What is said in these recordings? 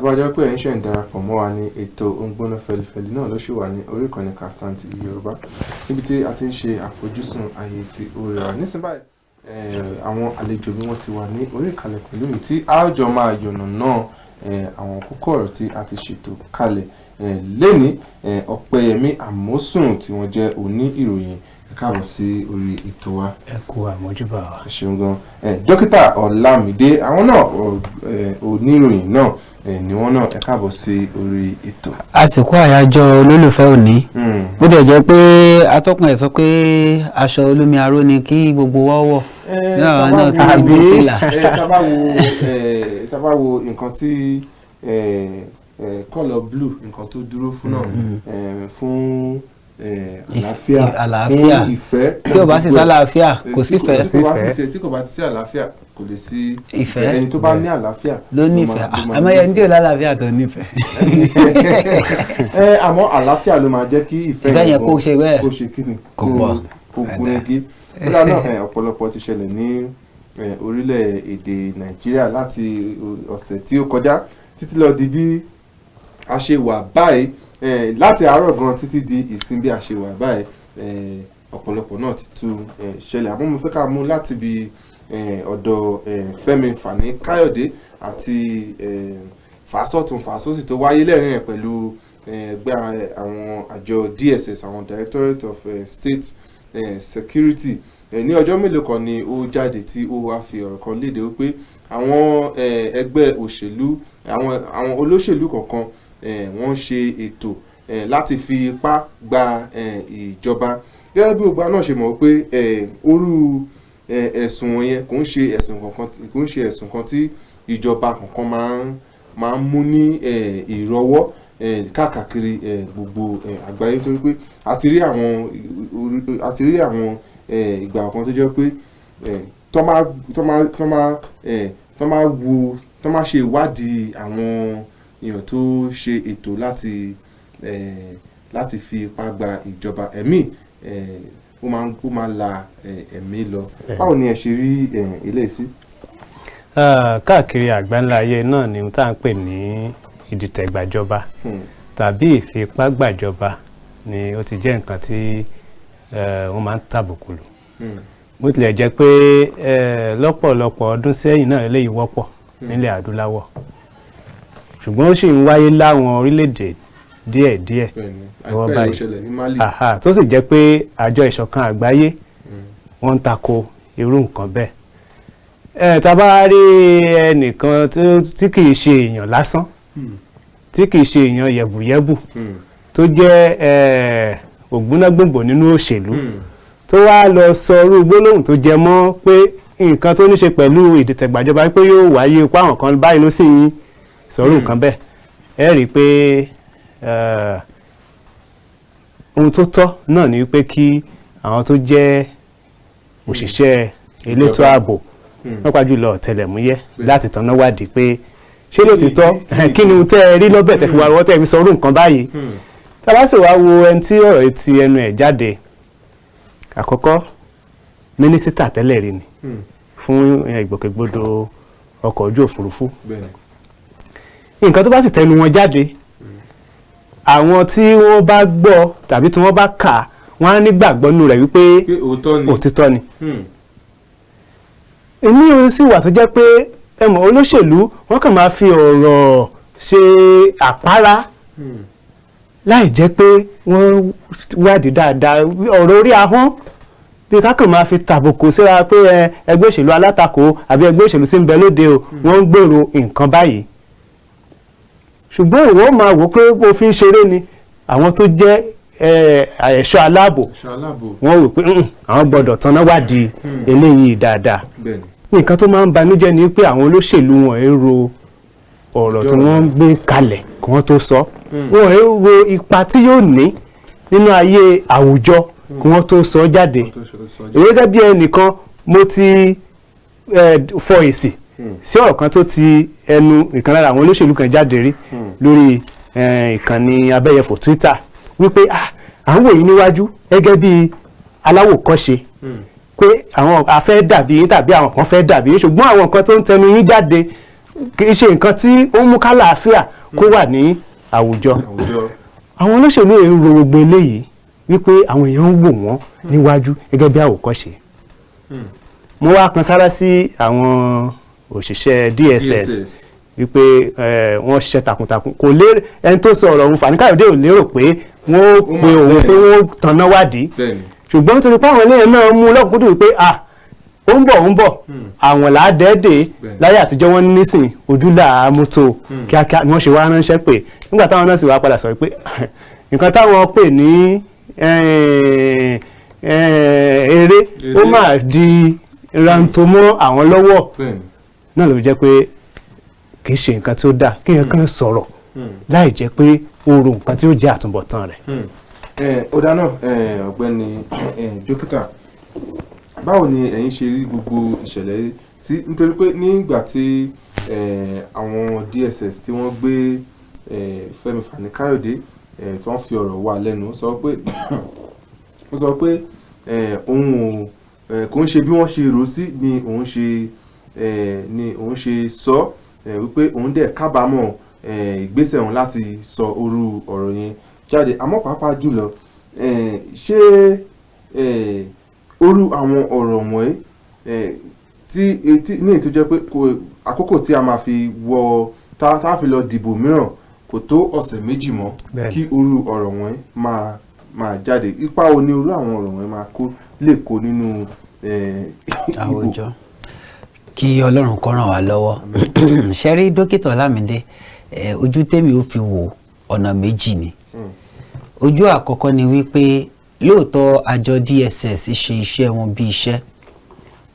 Tó bá jẹ́ pé ẹ̀ ń ṣe ń darapọ̀ mọ́ wa ní ètò Ó ń Gbóná Fẹlifẹli náà ló ṣì wà ní orí ìkànnì Kaftan TV Yorùbá, níbi tí a ti ń ṣe àfojúsùn ayé tí ó rẹwà. Nísìnyí báyìí, àwọn àlejò mi, wọ́n ti wà ní orí ìkàlẹ̀ pẹ̀lú mi, tí a ó jọ máa yànnà náà àwọn kókó ọ̀rọ̀ tí a ti ṣètò kalẹ̀ lénìí. Ọ̀pẹyẹmí Àmọ́sùn, tí wọ́n jẹ́ oní ìròyìn, ẹ káàbọ̀ sí orí ètò wa. Ẹ kú àmójúbà wa. Ẹ ṣeun gan. Dókítà Ọlámídé, àwọn náà oníròyìn náà ni wọ́n náà. Ẹ káàbọ̀ sí orí ètò. Àsìkò àyájọ́ olólùfẹ́ òní, bó tẹ̀ jẹ́ pé atọ́kùn ẹ̀ sọ pé aṣọ olómi aró ni kí gbogbo wa wọ̀ ní àwọn náà tó ní Àbí? fìlà. Tá bá wo nǹkan tí colour blue, nǹkan tó dúró fún náà, fún àlàáfíà, Àlàáfíà. fún ìfẹ́. Tí ò bá sì sálàáfíà, kò sífẹ̀ẹ́. Tí kò bá ti sí àlàáfíà, kò lè sí Ìfẹ́. Ẹni tó bá ní àlàáfíà ló nífẹ̀ẹ́. ló máa Àmọ́ ẹni tí ò lálàáfíà tó nífẹ̀ẹ́. Àmọ́ àlàáfíà ló máa jẹ́ kí ìfẹ́ Ìfẹ́ yẹn gan kó ṣe bẹ́ẹ̀. Kó ṣe kíni? Kó pọ̀. Kó gúnrégé. Kódà náà, ọ̀pọ̀lọpọ̀ ti ṣẹlẹ̀ ní orílẹ̀-èdè Nàìjíríà láti ọ̀sẹ̀ tí ó kọjá títí lọ di bí a ṣe wà báyìí, láti àárọ̀ gan títí di ìsìn bí a ṣe wà báyìí, ọ̀pọ̀lọpọ̀ náà ti tún ṣẹlẹ̀. Àmọ́ mo fẹ́ ká mú láti bí ọ̀dọ̀ Fẹ́mi Fani Káyọ̀dé àti fàásọ̀tún fàásọ̀sì tó wáyé lẹ́rìn rẹ̀ pẹ̀lú ẹgbẹ́ àwọn àjọ DSS, àwọn Directorate of State Security. Ní ọjọ́ mélòó kan ni ó jáde tí ó wá fi ọ̀rọ̀ kan léde wípé àwọn ẹgbẹ́ òṣèlú, àwọn olóṣèlú kọ̀ọ̀kan, wọ́n ń ṣe ètò láti fi ipá gba ìjọba. Gẹ́gẹ́ bí gbogbo wa náà ṣe mọ̀ pé orú ẹ̀sùn wọ̀nyẹn kò ń ṣe ẹ̀sùn kankan, kò ń ṣe ẹ̀sùn kan tí ìjọba kankan máa ń mú ní ìrọwọ́ káàkiri gbogbo àgbáyé, torí pé a ti rí àwọn ìgbà kan tó jẹ́ pé tó máa wo, tó máa ṣe ìwádìí àwọn èèyàn tó ṣe ètò láti fi ipá gba ìjọba, ẹ̀mí ó máa ń la ẹ̀mí lọ. Báwo ni ẹ ṣe rí eléyìí sí? Káàkiri àgbáńlá ayé náà ni ohun tá à ń pè ní ìdìtẹ̀gbàjọba tàbí ìfipágbàjọba ni ó ti jẹ́ nǹkan tí wọ́n máa ń tàbùkù lù. Bó tilẹ̀ jẹ́ pé lọ́pọ̀lọpọ̀ ọdún sẹ́yìn náà eléyìí wọ́pọ̀ nílẹ̀ adúláwọ̀, ṣùgbọ́n ó sì ń wáyé láwọn orílẹ̀-èdè díẹ̀díẹ̀ Bẹ́ẹ̀ni, lọ́wọ́ àìpẹ́ yìí ó báyìí. ṣẹlẹ̀ ní Mali. Aha, tó sì jẹ́ pé àjọ ìṣọ̀kan àgbáyé, wọ́n ń tako irú nǹkan bẹ́ẹ̀. Tá a bá rí ẹnìkan tí kì í ṣe èèyàn lásán, tí kì í ṣe èèyàn yẹ̀bùyẹ̀bù, tó jẹ́ ògbónágbòǹgbò nínú òṣèlú, tó wá lọ sọ irú gbólóhùn tó jẹ mọ́ pé nǹkan tó ní ṣe pẹ̀lú ìdìtẹ̀gbàjọba pé yóò wáyé, pé àwọn kan báyìí ló sì ń sọ̀rọ̀ nǹkan bẹ́ẹ̀, ẹ rí i pé ohun tó tọ́ náà ni wípé kí àwọn tó jẹ́ òṣìṣẹ́ elétò Ìjọba. ààbò, pàápàá jùlọ ọ̀tẹlẹ̀múyẹ́, láti tanná wádìí pé ṣé lóòtítọ́, kí ni ohun tẹ́ ẹ rí lọ́bẹ̀ tẹ́ fi wá rọwọ́ tẹ́ ẹ fi sọ irú nǹkan báyìí? Tá a bá sì wá wo ẹni tí ọ̀rọ̀ yìí ti ẹnu ẹ̀ jáde, àkọ́kọ́, mínísítà tẹ́lẹ̀ rí ni fún ìgbòkègbodò ọkọ̀ ojú òfurufú. Nǹkan tó bá sì tẹnu wọn jáde, àwọn tí wọ́n bá gbọ́ tàbí tí wọ́n bá kà, wọ́n á nígbàgbọ́ nínú rẹ̀ wípé pé òótọ́ ni. Òtítọ́ ni. Èmi ò sì wà tó jẹ́ pé, ẹ mọ̀, olóṣèlú, wọ́n kàn máa fi ọ̀rọ̀ ṣe àpárá láì jẹ́ pé wọ́n wádìí dáadáa. Ọ̀rọ̀ orí ahọ́n bí ká kàn máa fi tàbùkù síra pé ẹgbẹ́ òṣèlú alátakò àbí ẹgbẹ́ òṣèlú tí ń bẹ lóde o, wọ́n ń gbèrò nǹkan báyìí, ṣùgbọ́n ìwọ máa wò pé bó fi ń ṣeré ni. Àwọn tó jẹ́ ẹ̀ṣọ́ aláàbò, Ẹ̀ṣọ́ aláàbò, wọ́n wò pé àwọn gbọ́dọ̀ tanná wádìí eléyìí dáadáa. Nǹkan tó máa ń banújẹ́ ni pé àwọn olóṣèlú wọn ò ro ọ̀rọ̀ tí wọ́n ń gbé kalẹ̀ kí wọ́n tó sọ, wọn ò ro ipa tí yóò ní nínú ayé àwùjọ kí wọ́n tó sọ jáde. Wọ́n tó sọ jáde. Èyí gẹ́gẹ́ bí ẹnìkan, mo ti fọ èsì sí ọ̀rọ̀ kan tó ti ẹnu ìkan lára àwọn olóṣèlú kan jáde rí lórí ìkànnì abẹ́yẹfò Twitter wípé, ah, à ń wò yín níwájú gẹ́gẹ́ bí aláwòkọ́ṣe, pé àwọn afẹ́ dàbí yín tàbí àwọn kan fẹ́ dàbí yín, ṣùgbọ́n àwọn nǹkan tó ń tẹnu yín jáde Kì í ṣe nǹkan tí ó ń mú kálàáfíà kó wà ní àwùjọ. Àwùjọ. Àwọn olóṣèlú yìí ń ro gbogbo eléyìí wípé àwọn èèyàn ń wò wọ́n níwájú gẹ́gẹ́ bí àwòkọ́ṣe. Mo wá kan sára sí àwọn òṣìṣẹ́ DSS wípé wọ́n ṣiṣẹ́ takuntakun. Kò lérò, ẹni tó sọ ọ̀rọ̀ òun, Fani Káyọ̀dé, ò lérò pé wọ́n ó Ó pe máa òun bẹ́ẹ̀. pé wọ́n ó tanná wádìí, ṣùgbọ́n nítorí pé àwọn eléyìí náà mú lọ́kùnkúndùn wípé ah, ó ń bọ̀, ó ń bọ̀, àwọn làádẹ́ẹ̀dẹ́. Láyé àtijọ́ wọn nísìn ojú làámú tó kíákíá ni wọ́n ṣe wá ránṣẹ́ pé nígbà táwọn náà sì wá padà sọ pé nǹkan táwọn pè ní eré ó Eré. máa di rántó mọ́ àwọn lọ́wọ́. Náà ló fi jẹ́ pé kì í ṣe nǹkan tí ó dáa kí èèyàn kàn sọ̀rọ̀ láì jẹ́ pé ó ro nǹkan tí ó jẹ́ àtúbọ̀tán rẹ̀. Ó dáná, ọ̀gbẹ́ni dókítà, báwo ni ẹ̀yin ṣe rí gbogbo ìṣẹ̀lẹ̀ yìí sí? Nítorí pé nígbà tí àwọn DSS tí wọ́n gbé Fẹ́mi Fani Káyọ̀dé, tí wọ́n fi ọ̀rọ̀ wá lẹ́nu, ó sọ pé òun ò kò ń ṣe bí wọ́n ṣe rò sí ni òun ṣe sọ wípé òun dẹ̀ kábàámọ̀ ìgbésẹ̀ òun láti sọ orú ọ̀rọ̀ yẹn jáde. Àmọ́ pàápàá jùlọ, ṣé orú àwọn ọ̀rọ̀ wọ̀nyí tí etí ní èyí tó jẹ́ pé kò àkókò tí a máa fi wọ tá fi lọ dìbò mìíràn kò tó ọ̀sẹ̀ 2 mọ́, kí orú ọ̀rọ̀ wọ̀nyí máa jáde, ipa wo ni orú àwọn ọ̀rọ̀ wọ̀nyí máa kó lè kó nínú ìbò? Àwùjọ, kí Ọlọ́run kó ràn wá lọ́wọ́. Ṣe rí, dókítà Ọlámídé, ojú tèmi ó fi wò, ọ̀nà méjì ni. Ojú àkọ́kọ́ ni wípé lóòótọ́ àjọ DSS ṣe iṣẹ́ wọn bí iṣẹ́,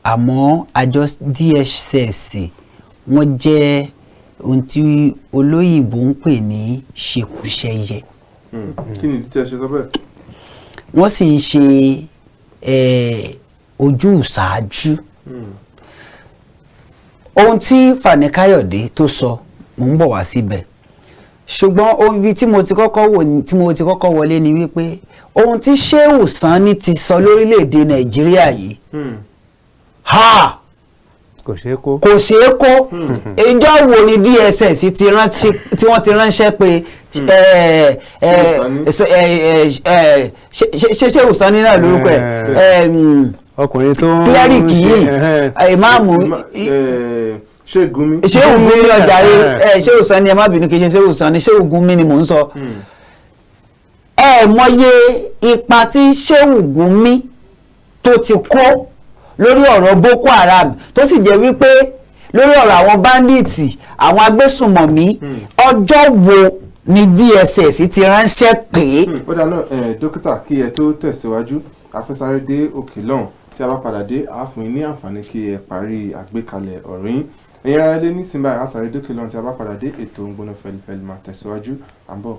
àmọ́ àjọ DSS wọ́n jẹ́ ohun tí olóyìnbó ń pè ní ṣekúṣẹyẹ. Kí ni ìdí tí ẹ ṣe sọ bẹ́ẹ̀? Wọ́n sì ń ṣe ojú ìṣáájú. Ohun tí Fani Káyọ̀dé tó sọ, mò ń bọ̀ wá síbẹ̀, ṣùgbọ́n ohun ibi tí mo ti kọ́kọ́ wò tí mo ti kọ́kọ́ wọlé ni wípé ohun tí Shehu Sani ti sọ lórílẹ̀‐èdè Nàìjíríà yìí, ha, Kò ṣeé kó. Kò ṣeé kó. Ìjọ wo ni DSS ti rántí tí wọ́n ti ránṣẹ́ pé ṣe Shehu Sani náà lórúkọ ẹ̀? Ọkùnrin tó ń Cleric yìí, ìmáàmù. Ṣé Gumi. Shehu Gumi ọjà rẹ. Shehu Sani, ẹ má bínú, kì í ṣe Shehu Sani, Shehu Gumi ni mò ń sọ. Ẹ mọye ipa tí Shehu Gumi tó ti kó lórí ọ̀rọ̀ Boko Haram, tó sì jẹ́ wípé lórí ọ̀rọ̀ àwọn bandits, àwọn agbésùnmọ̀mí, ọjọ́ wo ni DSS ti ránṣẹ́ pé? Ó dáná, dókítà, kí ẹ tó tẹ̀síwájú, a fẹ́ sáré dé òkè lọ́hùn. Tí a bá padà dé, a fún yín ní àǹfààní kí ẹ parí àgbékalẹ̀ ọ̀rọ̀ yín. Ẹ̀yin ará ilé, nísìnyí báyìí, a sáré dókè lọ́hùn. Tí a bá padà dé, ètò ń gbóná fẹlifẹli máa tẹ̀síwájú. À ń bọ̀.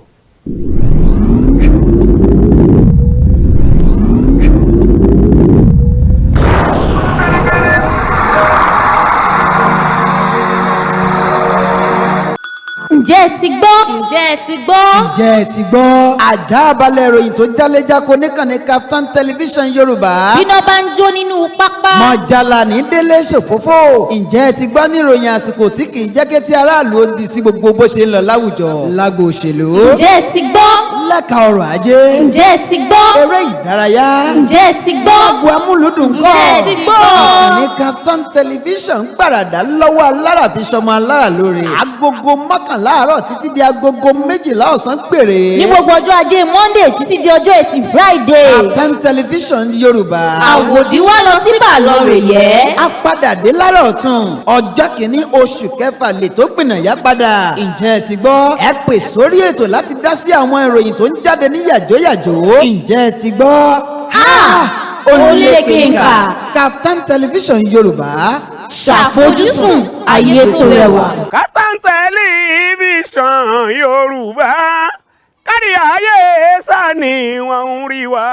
Ǹjẹ́ ẹ ti gbọ́? Ǹjẹ́ ẹ ti gbọ́? Ǹjẹ́ ẹ ti gbọ́ àjà balẹ̀ ìròyìn tó jálẹ́jáko níkànnì Kaftan Television Yorùbá? Bíná bá ń jó nínú pápá. Mọ̀jàlá ní délé ṣòfófó. Ǹjẹ́ ẹ ti gbọ́ ní ìròyìn àsìkò tí kì í jẹ́ kí tí aráàlú ó di sí gbogbo bó ṣe ń lọ láwùjọ, lágbo òṣèlú? Ǹjẹ́ ẹ ti gbọ́? Lẹ́ka ọrọ̀ ajé? Ǹjẹ́ ẹ ti gbọ́? Eré ìdárayá? Ǹjẹ́ ẹ ti gbọ́? Agbo amúlùdùn kọ́? Ǹjẹ́ ẹ ti gbọ́? Ìkànnì Kaftan Television gbàràdà lọ́wọ́ alára fi ṣọmọ alára lóore. Agogo 11 àárọ̀ títí di agogo 12 ọ̀sán péré. Ní gbogbo ọjọ́ ajé Monday títí di ọjọ́ ẹtì Friday. Kaftan Television Yorùbá. Àwòdì wá lọ sí bàlọ́ rè yẹ. A padà dé lára ọ̀tún. Ọjọ́ kìíní oṣù kẹfà lè tó gbìnàyà padà. Ǹjẹ́ ẹ ti gbọ́? Ẹ pè sórí ètò láti dá sí àwọn ìròyìn tó ń jáde ní yàjóyàjó. Ǹjẹ́ ẹ ti gbọ́? Ah! Ó Ó lékenkà. Kaftan Television Yorùbá. Ṣàfojúsùn ayé tó rẹwà. Kaftan Television Yorùbá, kárí ayé sani wọ́n ń rí wa.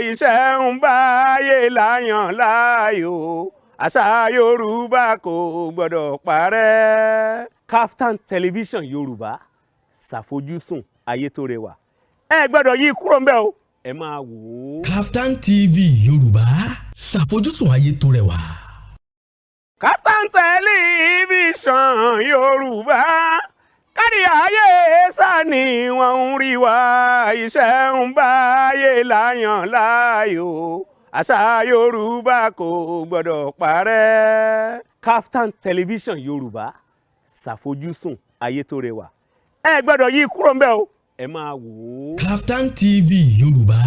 Iṣẹ́ ń báyé láyàn láàyò, àṣà Yorùbá kò gbọ́dọ̀ parẹ́. Kaftan Television Yorùbá, ṣàfojúsùn ayé tó rẹwà. Ẹ gbọ́dọ̀ yí kúrò ńbẹ̀ o, ẹ máa wò ó. Kaftan TV Yorùbá, ṣàfojúsùn ayé tó rẹwà. Kaftan Television Yorùbá, kárí ayé sani wọ́n ń rí wa, iṣẹ́ ń báyé láyàn láàyò, àṣà Yorùbá kò gbọ́dọ̀ parẹ́. Kaftan Television Yorùbá, ṣàfojúsùn ayé tó rẹwà. Ẹ gbọ́dọ̀ yí kúrò ńbẹ̀ o, ẹ máa wò ó. Kaftan TV Yorùbá,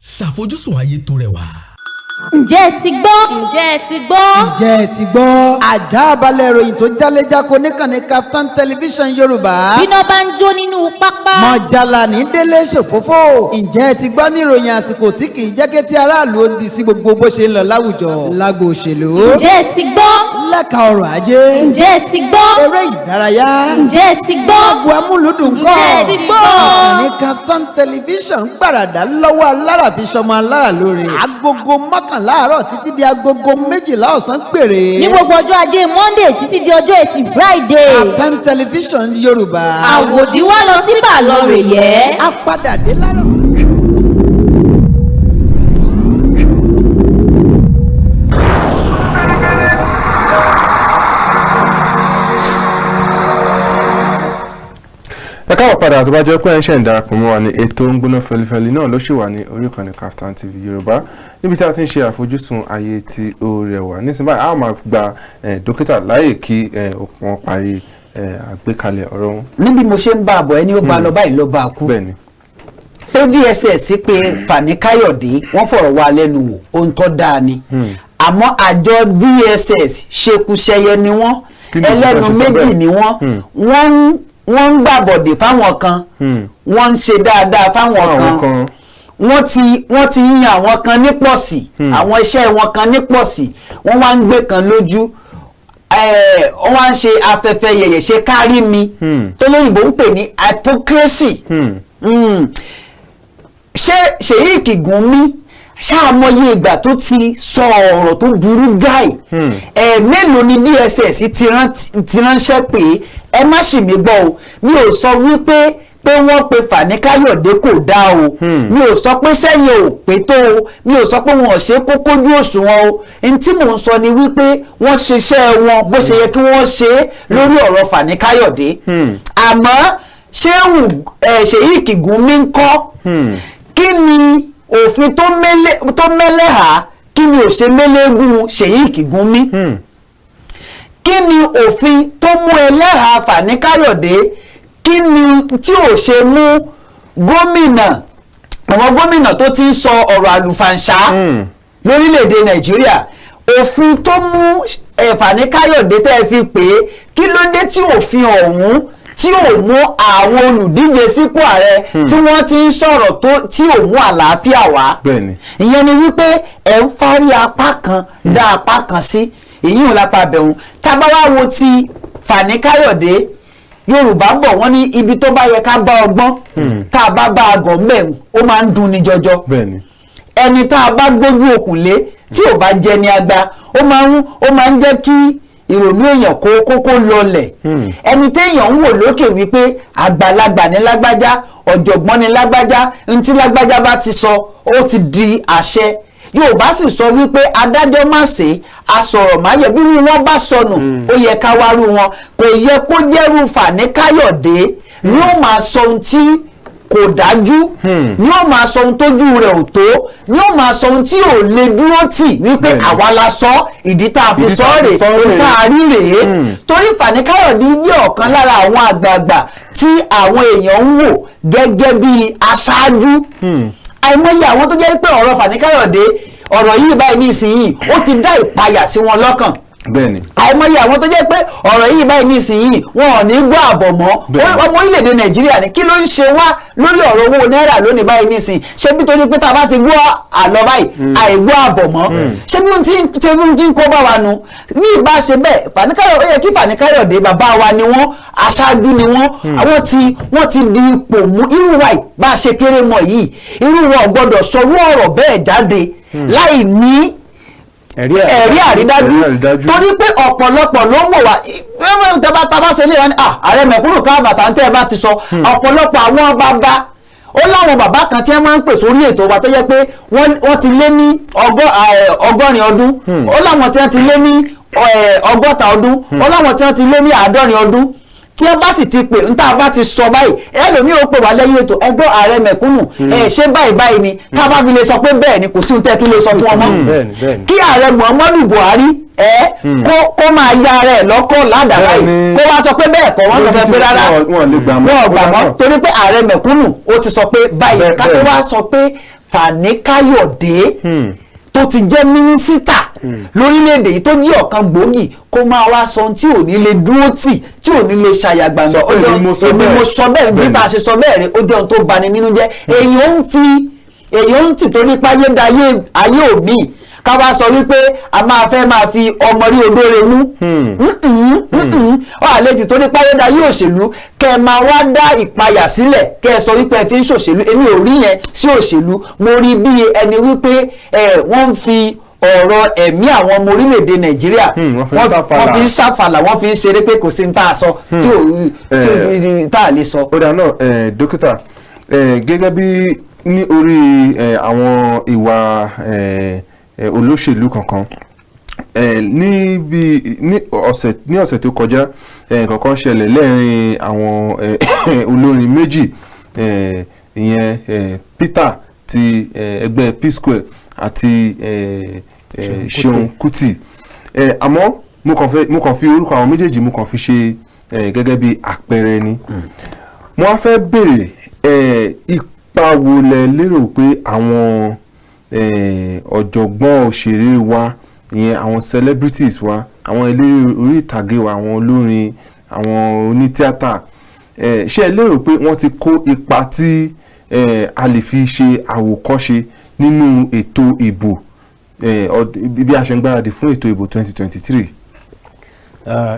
ṣàfojúsùn ayé tó rẹwà. Ǹjẹ́ ẹ ti gbọ́? Ǹjẹ́ ẹ ti gbọ́? Ǹjẹ́ ẹ ti gbọ́? Àjà balẹ̀ ìròyìn tó jálẹ́jáko níkànnì Kaftan Television Yorùbá. Bíná bá ń jó nínú pápá. Mọ̀jàlá ní délé ṣòfófó. Ǹjẹ́ ẹ ti gbọ́ ní ìròyìn àsìkò tí kì í jẹ́ kí tí aráàlú ó di sí gbogbo bó ṣe ń lọ láwùjọ, lágbo òṣèlú? Ǹjẹ́ ẹ ti gbọ́? Lẹ́ka ọrọ̀ ajé. Ǹjẹ́ ẹ ti gbọ́? Eré ìdárayá. Ǹjẹ́ ẹ ti gbọ́? Agbo amúlùdùn kọ́. Ǹjẹ́ ẹ ti gbọ́? Ìkànnì Kaftan Television gbàràdà lọ́wọ́ alára fi ṣọmọ alára lóore. 11:00 àárọ̀ títí di 12:00 ọ̀sán péré. Ní gbogbo ọjọ́ ajé Monday títí di ọjọ́ ẹtì Friday. Kaftan Television Yorùbá. Àwòdì wá lọ sí bàlọ́ rè yẹ́. A padà dé lárọ̀. Ẹ káàbọ̀ padà. Tó bá jẹ́ pé ẹ ń ṣe ń darapọ̀ mọ́ wa ní, ètò ń gbóná fẹlifẹli náà ló ṣì wà ní orí ìkànnì Kaftan TV Yorùbá, níbi tí a ti ń ṣe àfojúsùn ayé tí ó rẹwà. Nísìnyí báyìí, a máa gba dókítà láàyè kí wọ́n parí àgbékalẹ̀ ọ̀rọ̀ wọn. Níbi mo ṣe ń bá a bọ̀, ẹni ó bá a lọ báyìí ló bá a kú. Bẹ́ẹ̀ni. Pé DSS pé Fani Káyọ̀dé, wọ́n fọ̀rọ̀ wá lẹ́nu wò, ohun tó dáa ni, àmọ́ àjọ DSS, ṣekúṣẹyẹ ni wọ́n. Kí ni ẹlẹ́nu ìjọba ṣe sọ méjì bẹ́ẹ̀? ni wọ́n. Wọ́n ń gbàbọ̀dè fáwọn kan, wọ́n ń ṣe dáadáa fáwọn àwọn kan. Kan. Wọ́n ti yan àwọn kan ní pọ̀sì, àwọn iṣẹ́ wọn kan ní pọ̀sì, wọ́n wá ń gbé kan lójú, wọ́n wá ń ṣe afẹ́fẹ́ yẹ̀yẹ̀ ṣe kárí mi, tó lóyìnbó ń pè ní hypocrisy. Ṣé Sheik Gumi ṣáàmọye ìgbà tó ti sọ ọ̀rọ̀ tó burú jáì? Ẹ̀ mélòó ni DSS ti ránṣẹ́ pé ẹ má ṣì mí gbọ́ o? Mi ò sọ wípé pé wọ́n pe Fani Káyọ̀dé kò dáa o, mi ò sọ pé sẹ́yìn ò pé tó o, mi ò sọ pé wọn ò ṣe kó kójú òṣùwọ̀n o. N tí mò ń sọ ni wípé wọ́n ṣiṣẹ́ wọn bó ṣe yẹ kí wọ́n ṣe é lórí ọ̀rọ̀ Fani Káyọ̀dé. Àmọ́ ṣéwù ẹ̀ Sheik Gumi ń kọ́, kí ni òfin tó mẹ́lẹ́hà? Kí ni ò ṣe mẹ́lẹ́gùn Sheik Gumi? Kí ni òfin tó mú ẹlẹ́hà Fani Káyọ̀dé? Kí ni tí ò ṣe mú gómìnà, àwọn gómìnà tó ti ń sọ ọ̀rọ̀ àlùfàǹṣá lórílẹ̀‐èdè Nàìjíríà? Òfin tó mú Fani Káyọ̀dé tẹ́ ẹ fi pè é, kí ló dé tí òfin ọ̀hún tí ò mú àwọn olùdíje sípò ààrẹ tí wọ́n ti ń sọ̀rọ̀ tó tí ò mú àlàáfíà wá? Ìyẹn ni wípé ẹ̀ ń fárí apá kan dá apá kan sí, èyí ò lápá bẹ̀rùn. Tá bá wá wo ti Fani Káyọ̀dé, Yorùbá bọ̀, wọ́n ní ibi tó bá yẹ ká bá ọgbọ́n, tá a bá bá a gọ̀ ńbẹ̀, ó máa ń dunni jọjọ. Ẹni tá a bá gbójú okùn lé tí ò bá jẹ ní agba, ó máa ń jẹ́ kí ìrònú èèyàn kó lọlẹ̀. Ẹni téèyàn ń wò lókè wípé àgbàlagbà ní lágbájá, ọ̀jọ̀gbọ́n ní lágbájá, ntí lágbájá bá ti sọ, ó ti di àṣẹ. Yorùbá sì sọ wípé adájọ́ má ṣe asọ̀rọ̀ má yẹ. Bí wọ́n bá sọnù, ó yẹ ká wárú wọn. Kò yẹ kó jẹ́rú Fani Káyọ̀dé ni ó máa sọ ohun tí kò dájú, ni ó máa sọ ohun tójú rẹ̀ ò tó, ni ó máa sọ ohun tí ò lè dúró tì wípé àwa la sọ, ìdí tá a fi Ìdí sọ tá a fi rèé, sọ ohun rèé. tá a rí rèé. Torí Fani Káyọ̀dé jẹ́ ọ̀kan lára àwọn àgbààgbà tí àwọn èèyàn ń wò gẹ́gẹ́ bí aṣáájú. Àìmọye àwọn tó jẹ́ pé ọ̀rọ̀ Fani Káyọ̀dé, ọ̀rọ̀ yìí báyìí ní ìsinyìí, ó ti dá ìpayà sí wọn lọ́kàn. Àìmọye àwọn tó jẹ́ pé ọ̀rọ̀ yìí báyìí ní ìsinyìí, wọn ò ní gbọ́ àbọ̀ mọ́. Ọmọ orílẹ̀-èdè Nàìjíríà ní, kí ló ń ṣe wá lórí ọ̀rọ̀ owó náírà lónìí báyìí ní ìsinyìí? Ṣé bí torí pé tá a bá ti gbọ́ àlọ́ báyìí, àìgbọ́ àbọ̀ mọ́? Ṣé bí ohun tí ń kó bá wa nu? Bí ìbá ṣe bẹ́ẹ̀, Fani Káyọ̀dé, ó yẹ kí Fani Káyọ̀dé, bàbá wa ni wọ́n, aṣáájú ni wọ́n, àwọn tí wọ́n ti di ipò mú. Irú wa yìí, bá a ṣe kéré mọ́ yìí, irú wa ò gbọ́dọ̀ sọrú ọ̀rọ̀ bẹ́ẹ̀ jáde láì ní ẹ̀rí àrídájú, torí pé ọ̀pọ̀lọpọ̀ ló ń wò wá. Tẹ́bá tábá ṣe lè wá ní ààrẹ mẹ̀kúrù káàbàtà ń tẹ́ ẹ bá ti sọ. Ọ̀pọ̀lọpọ̀ àwọn bàbá, ó láwọn bàbá kan tí wọ́n máa ń pè sórí ètò wa tó jẹ́ pé wọ́n ti lé ní 80 ọdún, ó láwọn tí wọ́n ti lé ní 60 ọdún, ó láwọn tí wọ́n ti lé ní 70 ọdún, tí wọ́n bá sì ti pè ń tá a bá ti sọ báyìí, ẹlòmíì ó pè wá lẹ́yìn ètò ẹgbọ́ ààrẹ mẹ̀kúnnù ẹ ṣé báyìí báyìí ni, tá a bá fi lè sọ pé bẹ́ẹ̀ ni, kò sí ohun tẹ́ tún lè sọ fún ọmọ. Bẹ́ẹ̀ni, bẹ́ẹ̀ni. Kí ààrẹ Muhammadu Buhari ẹ kó máa ya ara ẹ̀ lọ́kọ̀ ládàá báyìí, kó wá sọ pé bẹ́ẹ̀ kọ́, wọ́n sọ fẹ́ pé rárá, Wọn lè gbà mọ́. wọn ò gbà mọ́, torí pé ààrẹ mẹ̀kúnnù ó ti sọ pé báyìí. Ká tó wá sọ pé Fani Káyọ̀dé tó ti jẹ́ mínísítà lórílẹ̀‐èdè yìí, tó jẹ́ ọ̀kan gbòógì, kó máa wá sọ ohun tí ò ní lè dúró tì, tí ò ní lè ṣàyàgbàǹgbà. Sọ pé èmi mo sọ èmi bẹ́ẹ̀. mo sọ bẹ́ẹ̀ bí tá a ṣe sọ bẹ́ẹ̀ rí. Ó jẹ́ ohun tó bani nínú jẹ́. Èyàn ń fi èyàn ń tì torí páyédayé ayé òmíì, ká wá sọ wípé a máa fẹ́ máa fi ọmọ rí odóore mú ọ àlẹ́ ti torí páyédayé òṣèlú, kẹ́ ẹ máa wá dá ìpayà sílẹ̀, kẹ́ ẹ sọ wípé ẹ fi ń ṣòṣèlú. Èmi ò rí yẹn sí òṣèlú. Mo rí bí ẹni wípé ẹ wọ́n ń fi ọ̀rọ̀ ẹ̀mí àwọn ọmọ orílẹ̀-èdè Nàìjíríà, wọ́n fi ń wọ́n ṣàfàlà. wọ́n fi ń ṣàfàlà, wọ́n fi ń ṣeré pé kò sí ní tá a sọ tí ò tá a lè sọ. Ó dáa náà, dókítà, gẹ́gẹ́ bí ní orí àwọn ìwà olóṣèlú kankan níbi ní ọ̀sẹ̀ tó kọjá, kankan ṣẹlẹ̀ lẹ́rìn àwọn olórin méjì, ìyẹn Peter ti ẹgbẹ́ P-Square àti Ṣeun Kuti. Àmọ́ mo kàn fi orúkọ àwọn méjèèjì, mo kàn fi ṣe gẹ́gẹ́ bí àpẹẹrẹ ni. Mo wá fẹ́ béèrè, ipa wo lẹ lérò pé àwọn ọ̀jọ̀gbọ́n òṣèré wa, ìyẹn àwọn celebrities wa, àwọn eléré orí ìtàgé wa, àwọn olórin, àwọn onítíátà, ṣé ẹ lérò pé wọ́n ti kó ipa tí a lè fi ṣe àwòkọ́ṣe nínú ètò ìbò bí a ṣe ń gbáradì fún ètò ìbò 2023?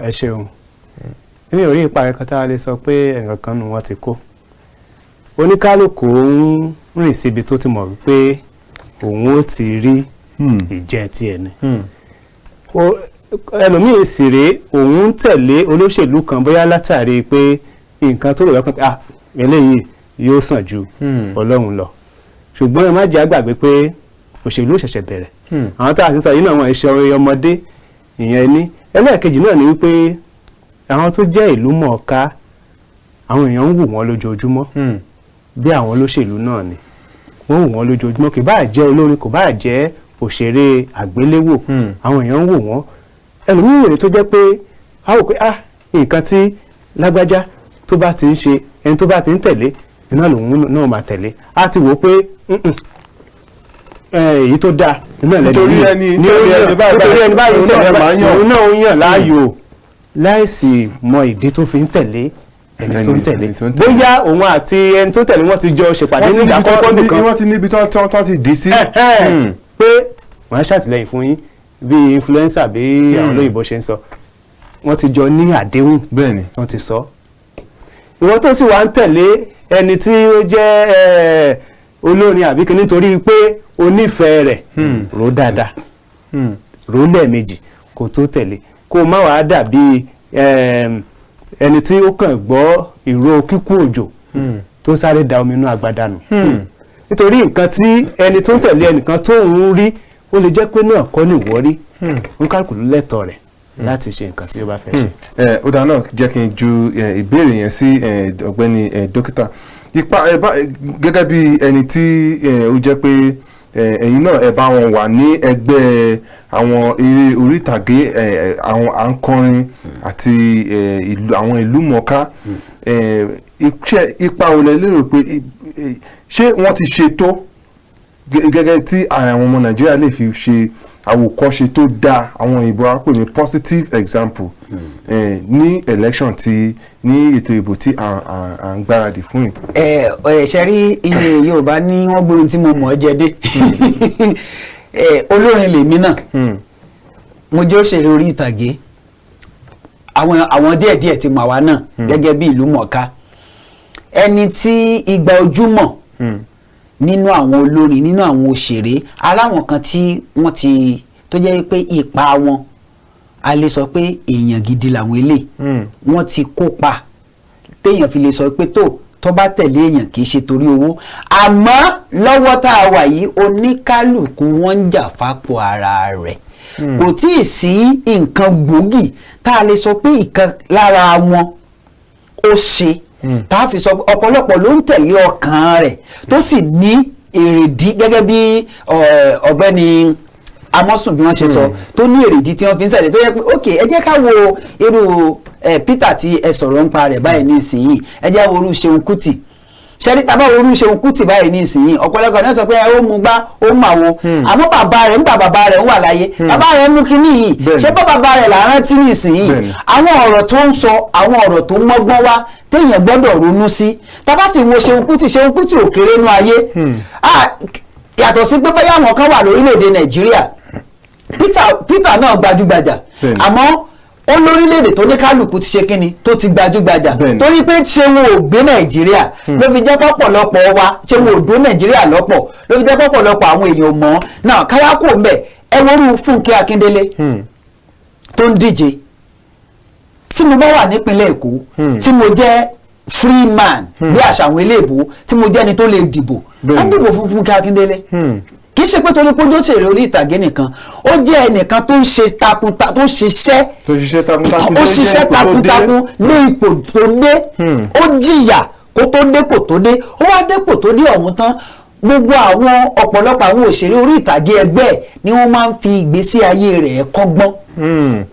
Ẹ ṣeun. Èmi ò rí ipa kankan tá a lè sọ pé ẹnìkan kan nù wọ́n ti kó. Oníkálukú ń rìn síbi tó ti mọ̀ wípé òun ó ti rí ìjẹ́ tiẹ̀ ni. Ẹlòmíì sì rèé, òun ń tẹ̀lé olóṣèlú kan bóyá látàrí pé nǹkan tó rò lọ́kàn pé, ah, eléyìí yóò sàn ju Ọlọ́run lọ. Ṣùgbọ́n ẹ má jẹ́ àgbàgbé pé òṣèlú ò ṣẹ̀ṣẹ̀ bẹ̀rẹ̀. Àwọn tá a ti sọ yìí náà, wọn ìṣe ọmọdé. Ìyẹn ní ẹlẹ́ẹ̀kejì náà ni wípé àwọn tó jẹ́ ìlú mọ̀ọ́ká, àwọn èèyàn ń wò wọ́n lójoojúmọ́. Bí àwọn olóṣèlú náà ni wọ́n wò wọ́n lójoojúmọ́, kì bá jẹ́ olórin, kò bá jẹ́ òṣèré àgbéléwò, àwọn èèyàn ń wò wọ́n. Ẹlòmíràn rèé tó jẹ́ pé a wò pé, ah, nǹkan tí lágbájá tó bá ti ń ṣe, ẹni tó bá ti ń tẹ̀lé iná lòun náà máa tẹ̀lé. A ti wò ó pé èyí tó dáa iná lẹ́nu Nítorí yìí. ẹni Ní tẹ̀lé ó ẹni yàn, báyìí nítorí ẹni báyìí òun náà tẹ̀lé máa yàn. òun náà ń yàn láàyò, láìsí mọ ìdí tó fi ń tẹ̀lé ẹni tó ń tẹ̀lé. Ẹni tó ń tẹ̀lé. Bóyá òun àti ẹni tó tẹ̀lé wọn ti jọ ṣèpàdé Wọ́n ti nígbà níbi kọ́kọ́ nìkan. wọ́n ti níbi tán ti dì sí. Pé wọ́n á ṣàtìlẹ́yìn fún yín bí influencer, bí àwọn olóyìnbó ṣe ń sọ, wọ́n ti jọ ní àdéhùn. Wọ́n ti sọ. Ìwọ tó sì wá ń tẹ̀lé ẹni tí ó jẹ́ olórin àbí kí, nítorí pé o nífẹ̀ẹ́ rẹ̀, rò dáadáa, rò lẹ́ẹ̀mejì kó tó tẹ̀lé, kó má wàá dàbí ẹni tí ó kàn gbọ́ ìró kíkú òjò tó sáré da omi inú agbada nù, nítorí nǹkan tí ẹni tó ń tẹ̀lé ẹnìkan tó ń rí, ó lè jẹ́ pé náà kọ́ ní ìwọ rí. Oníkálukú ló lẹ́tọ̀ọ́ rẹ̀ láti ṣe nǹkan tí ó bá fẹ́ ṣe. Ẹ ó dáa náà, jẹ́ kí n ju ìbéèrè yẹn sí ọ̀gbẹ́ni dókítà. Ipa ẹ bá gẹ́gẹ́ bí ẹni tí ó jẹ́ pé ẹ̀yin náà ẹ bá wọn wà ní ẹgbẹ́ àwọn eré orí ìtàgé, àwọn à ń kọrin àti ìlú, àwọn ìlú mọ̀ọ́ká, ipa wo lẹ lérò pé ṣé wọ́n ti ṣe tó gẹ́gẹ́ tí àwọn ọmọ Nàìjíríà lè fi ṣe àwòkọ́ṣe tó dáa, àwọn òyìnbó á pè ní positive example, ní election tí ní ètò ìbò tí à ń gbáradì fún yìí? Ẹ ẹ ṣe rí, iye Yorùbá ní wọ́n gbóhun tí mo mọ̀ ọ́ jẹ dé. Ẹ olórin lèmi náà, mo jẹ́ òṣèré orí ìtàgé. Àwọn díẹ̀díẹ̀ ti mọ̀ wá náà gẹ́gẹ́ bí ìlú mọ̀ọ́ká, ẹni tí igba ojúmọ̀ nínú àwọn olórin, nínú àwọn òṣèré, aláwọn kan tí wọ́n ti tó jẹ́ pé ipa wọn, a lè sọ pé èèyàn gidi làwọn eléyìí, wọ́n ti kópa téèyàn fi lè sọ pé tó Tó bá tẹ̀lé èèyàn, kì í ṣe torí owó. Àmọ́ lọ́wọ́ tá a wà yìí, oníkálukú wọn ń jà fápò ara rẹ̀. Kò tí ì sí nǹkan gbòógì tá a lè sọ pé ìkan lára wọn ó ṣe tá a fi sọ pé ọ̀pọ̀lọpọ̀ ló ń tẹ̀lé ọkàn rẹ̀ tó sì ní èrèdí, gẹ́gẹ́ bí ọ̀gbẹ́ni Amọ́sùn bí wọ́n ṣe sọ, tó ní èrèdí tí wọ́n fi ń ṣẹlẹ̀, tó yẹ pé ok, ẹ jẹ́ ká wo irú Peter tí ẹ sọ̀rọ̀ ń pa rẹ̀ báyìí ní ìsinyìí, ẹ jẹ́ wo irú Ṣeun Kútì. Ṣẹ́rí tá a bá wo irú Ṣeun Kútì báyìí ní ìsinyìí, ọ̀pọ̀lọpọ̀ náà sọ pé ó mú gbá, ó mú àwo. Àmọ́ bàbá rẹ̀, nígbà bàbá rẹ̀ ń wà láyé, bàbá rẹ̀ mú kínní yìí. Ṣé bá bàbá rẹ̀ là ń rántí ní ìsinyìí? Àwọn ọ̀rọ̀ tó ń sọ, àwọn ọ̀rọ̀ tó mọ́gbọ́n wá téèyàn gbọ́dọ̀ ronú sí. Tá bá sì wo Ṣeun Kútì, Ṣeun Kútì ò kéré nú ayé. Ah, yàtọ̀ sí pé bóyá àwọn kan wà lórílẹ̀‐èdè Nàìjíríà, Peter náà gbajúgbajà, àmọ́ ó lórílẹ̀‐èdè tó ní kálukú ti ṣe kínni tó ti gbajúgbajà. Torí pé ṣé wọn ò gbé Nàìjíríà ló fi jẹ́ pọ̀pọ̀lọpọ̀ wa, ṣé wọn ò dó Nàìjíríà lọ́pọ̀ ló fi jẹ́ pọ̀pọ̀lọpọ̀ àwọn èèyàn mọ̀ náà. Káwá kò ń bẹ̀, ẹ worú Fúnkẹ́ Akíndélé tó ń díje. Tí mo bá wà nípínlẹ̀ Èkó, tí mo jẹ́ free man bí àṣà àwọn eléèbó, tí mo jẹ́ ẹni tó lè dìbò, wọ́n dìbò fún Fúnkẹ́ Akíndélé. Kì í ṣe pé torí pé ó ṣèrè orí ìtàgé nìkan, ó jẹ́ ẹnìkan tó ń ṣe takuntakun, tó ń ṣiṣẹ́. Tó ṣiṣẹ́ takuntakun. Ó ṣiṣẹ́ takuntakun ní ipò tó dé. Ó jìyà kó tó dépò tó dé. Ó wá dépò tó dé ọ̀hún tán, gbogbo àwọn ọ̀pọ̀lọpọ̀ àwọn òṣèré orí ìtàgé ẹgbẹ́ ẹ̀ ni wọ́n máa ń fi ìgbésí ayé rẹ̀ kọ́gbọ́n.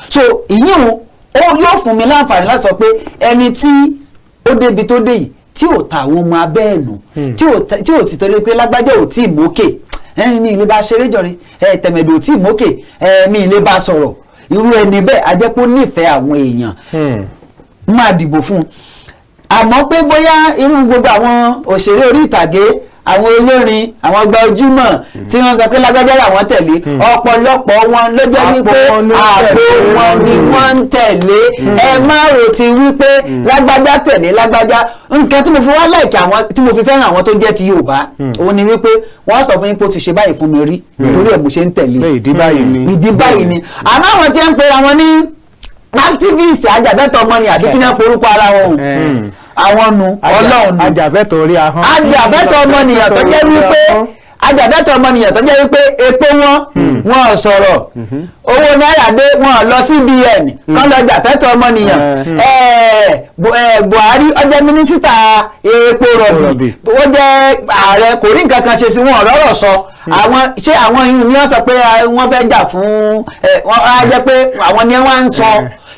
So ìyíhun ó yóò fún mi láǹfààní láti sọ pé ẹni tí ó débi tó dé yìí, tí ò ta àwọn ọmọ abẹ́ ẹ̀ nù, tí ò ti torí pé lágbájá ò tí ì mókè, ẹni mi ìlé bá ṣeré jọre, ẹ tẹ̀mẹ̀dò ò tí ì mókè, ẹ mi ìlé bá sọ̀rọ̀, irú ẹni bẹ́ẹ̀ ajẹ́pọ̀ nífẹ̀ẹ́ àwọn èèyàn, máa dìbò fún un. Àmọ́ pé bóyá irú gbogbo àwọn òṣèré orí ìtàgé, àwọn olórin, àwọn gbajúmọ̀ tí wọ́n sọ pé lágbájá làwọn tẹ̀lé, ọ̀pọ̀lọpọ̀ wọn ló jẹ́ wípé àpò wọn ni wọ́n ń tẹ̀lé. Ẹ má rò ti wípé lágbájá tẹ̀lé lágbájá. Nǹkan tí mo fi wá láìkí àwọn, tí mo fi fẹ́ràn àwọn tó jẹ́ ti Yorùbá, òun ni wípé wọ́n sọ fún yín pé ó ti ṣe báyìí fún mi rí, torí ẹ̀ mo ṣe ń tẹ̀lé. Ìdí báyìí ni. Ìdí báyìí ni. Àmọ́ àwọn tí ń pera wọn ní activist, ajàfẹ́tọ̀ ọmọnì, àbí kí ní wọ́n porúkọ ara wọn o, àwọn nu Ọlọ́run nu. Ajàfẹ́tọ̀ orí ahọ́n. Ajàfẹ́tọ̀ ọmọnìyàn tó jẹ́ wípé, ajàfẹ́tọ̀ ọmọnìyàn tó jẹ́ wípé epo wọn, wọn ò sọ̀rọ̀, owó náírà dé, wọn ò lọ CBN kán lọ jàfẹ́tọ̀ ọmọnìyàn. Buhari, ó jẹ́ mínísítà epo rọ̀bì, ó jẹ́ ààrẹ, kò rí nǹkan kan ṣe sí wọn, ọ̀rọ̀ sọ. Àwọn ṣé àwọn yìí ni wọ́n sọ pé wọ́n fẹ́ jà fún wọ́n á jẹ́ pé àwọn ni wọ́n ń sọ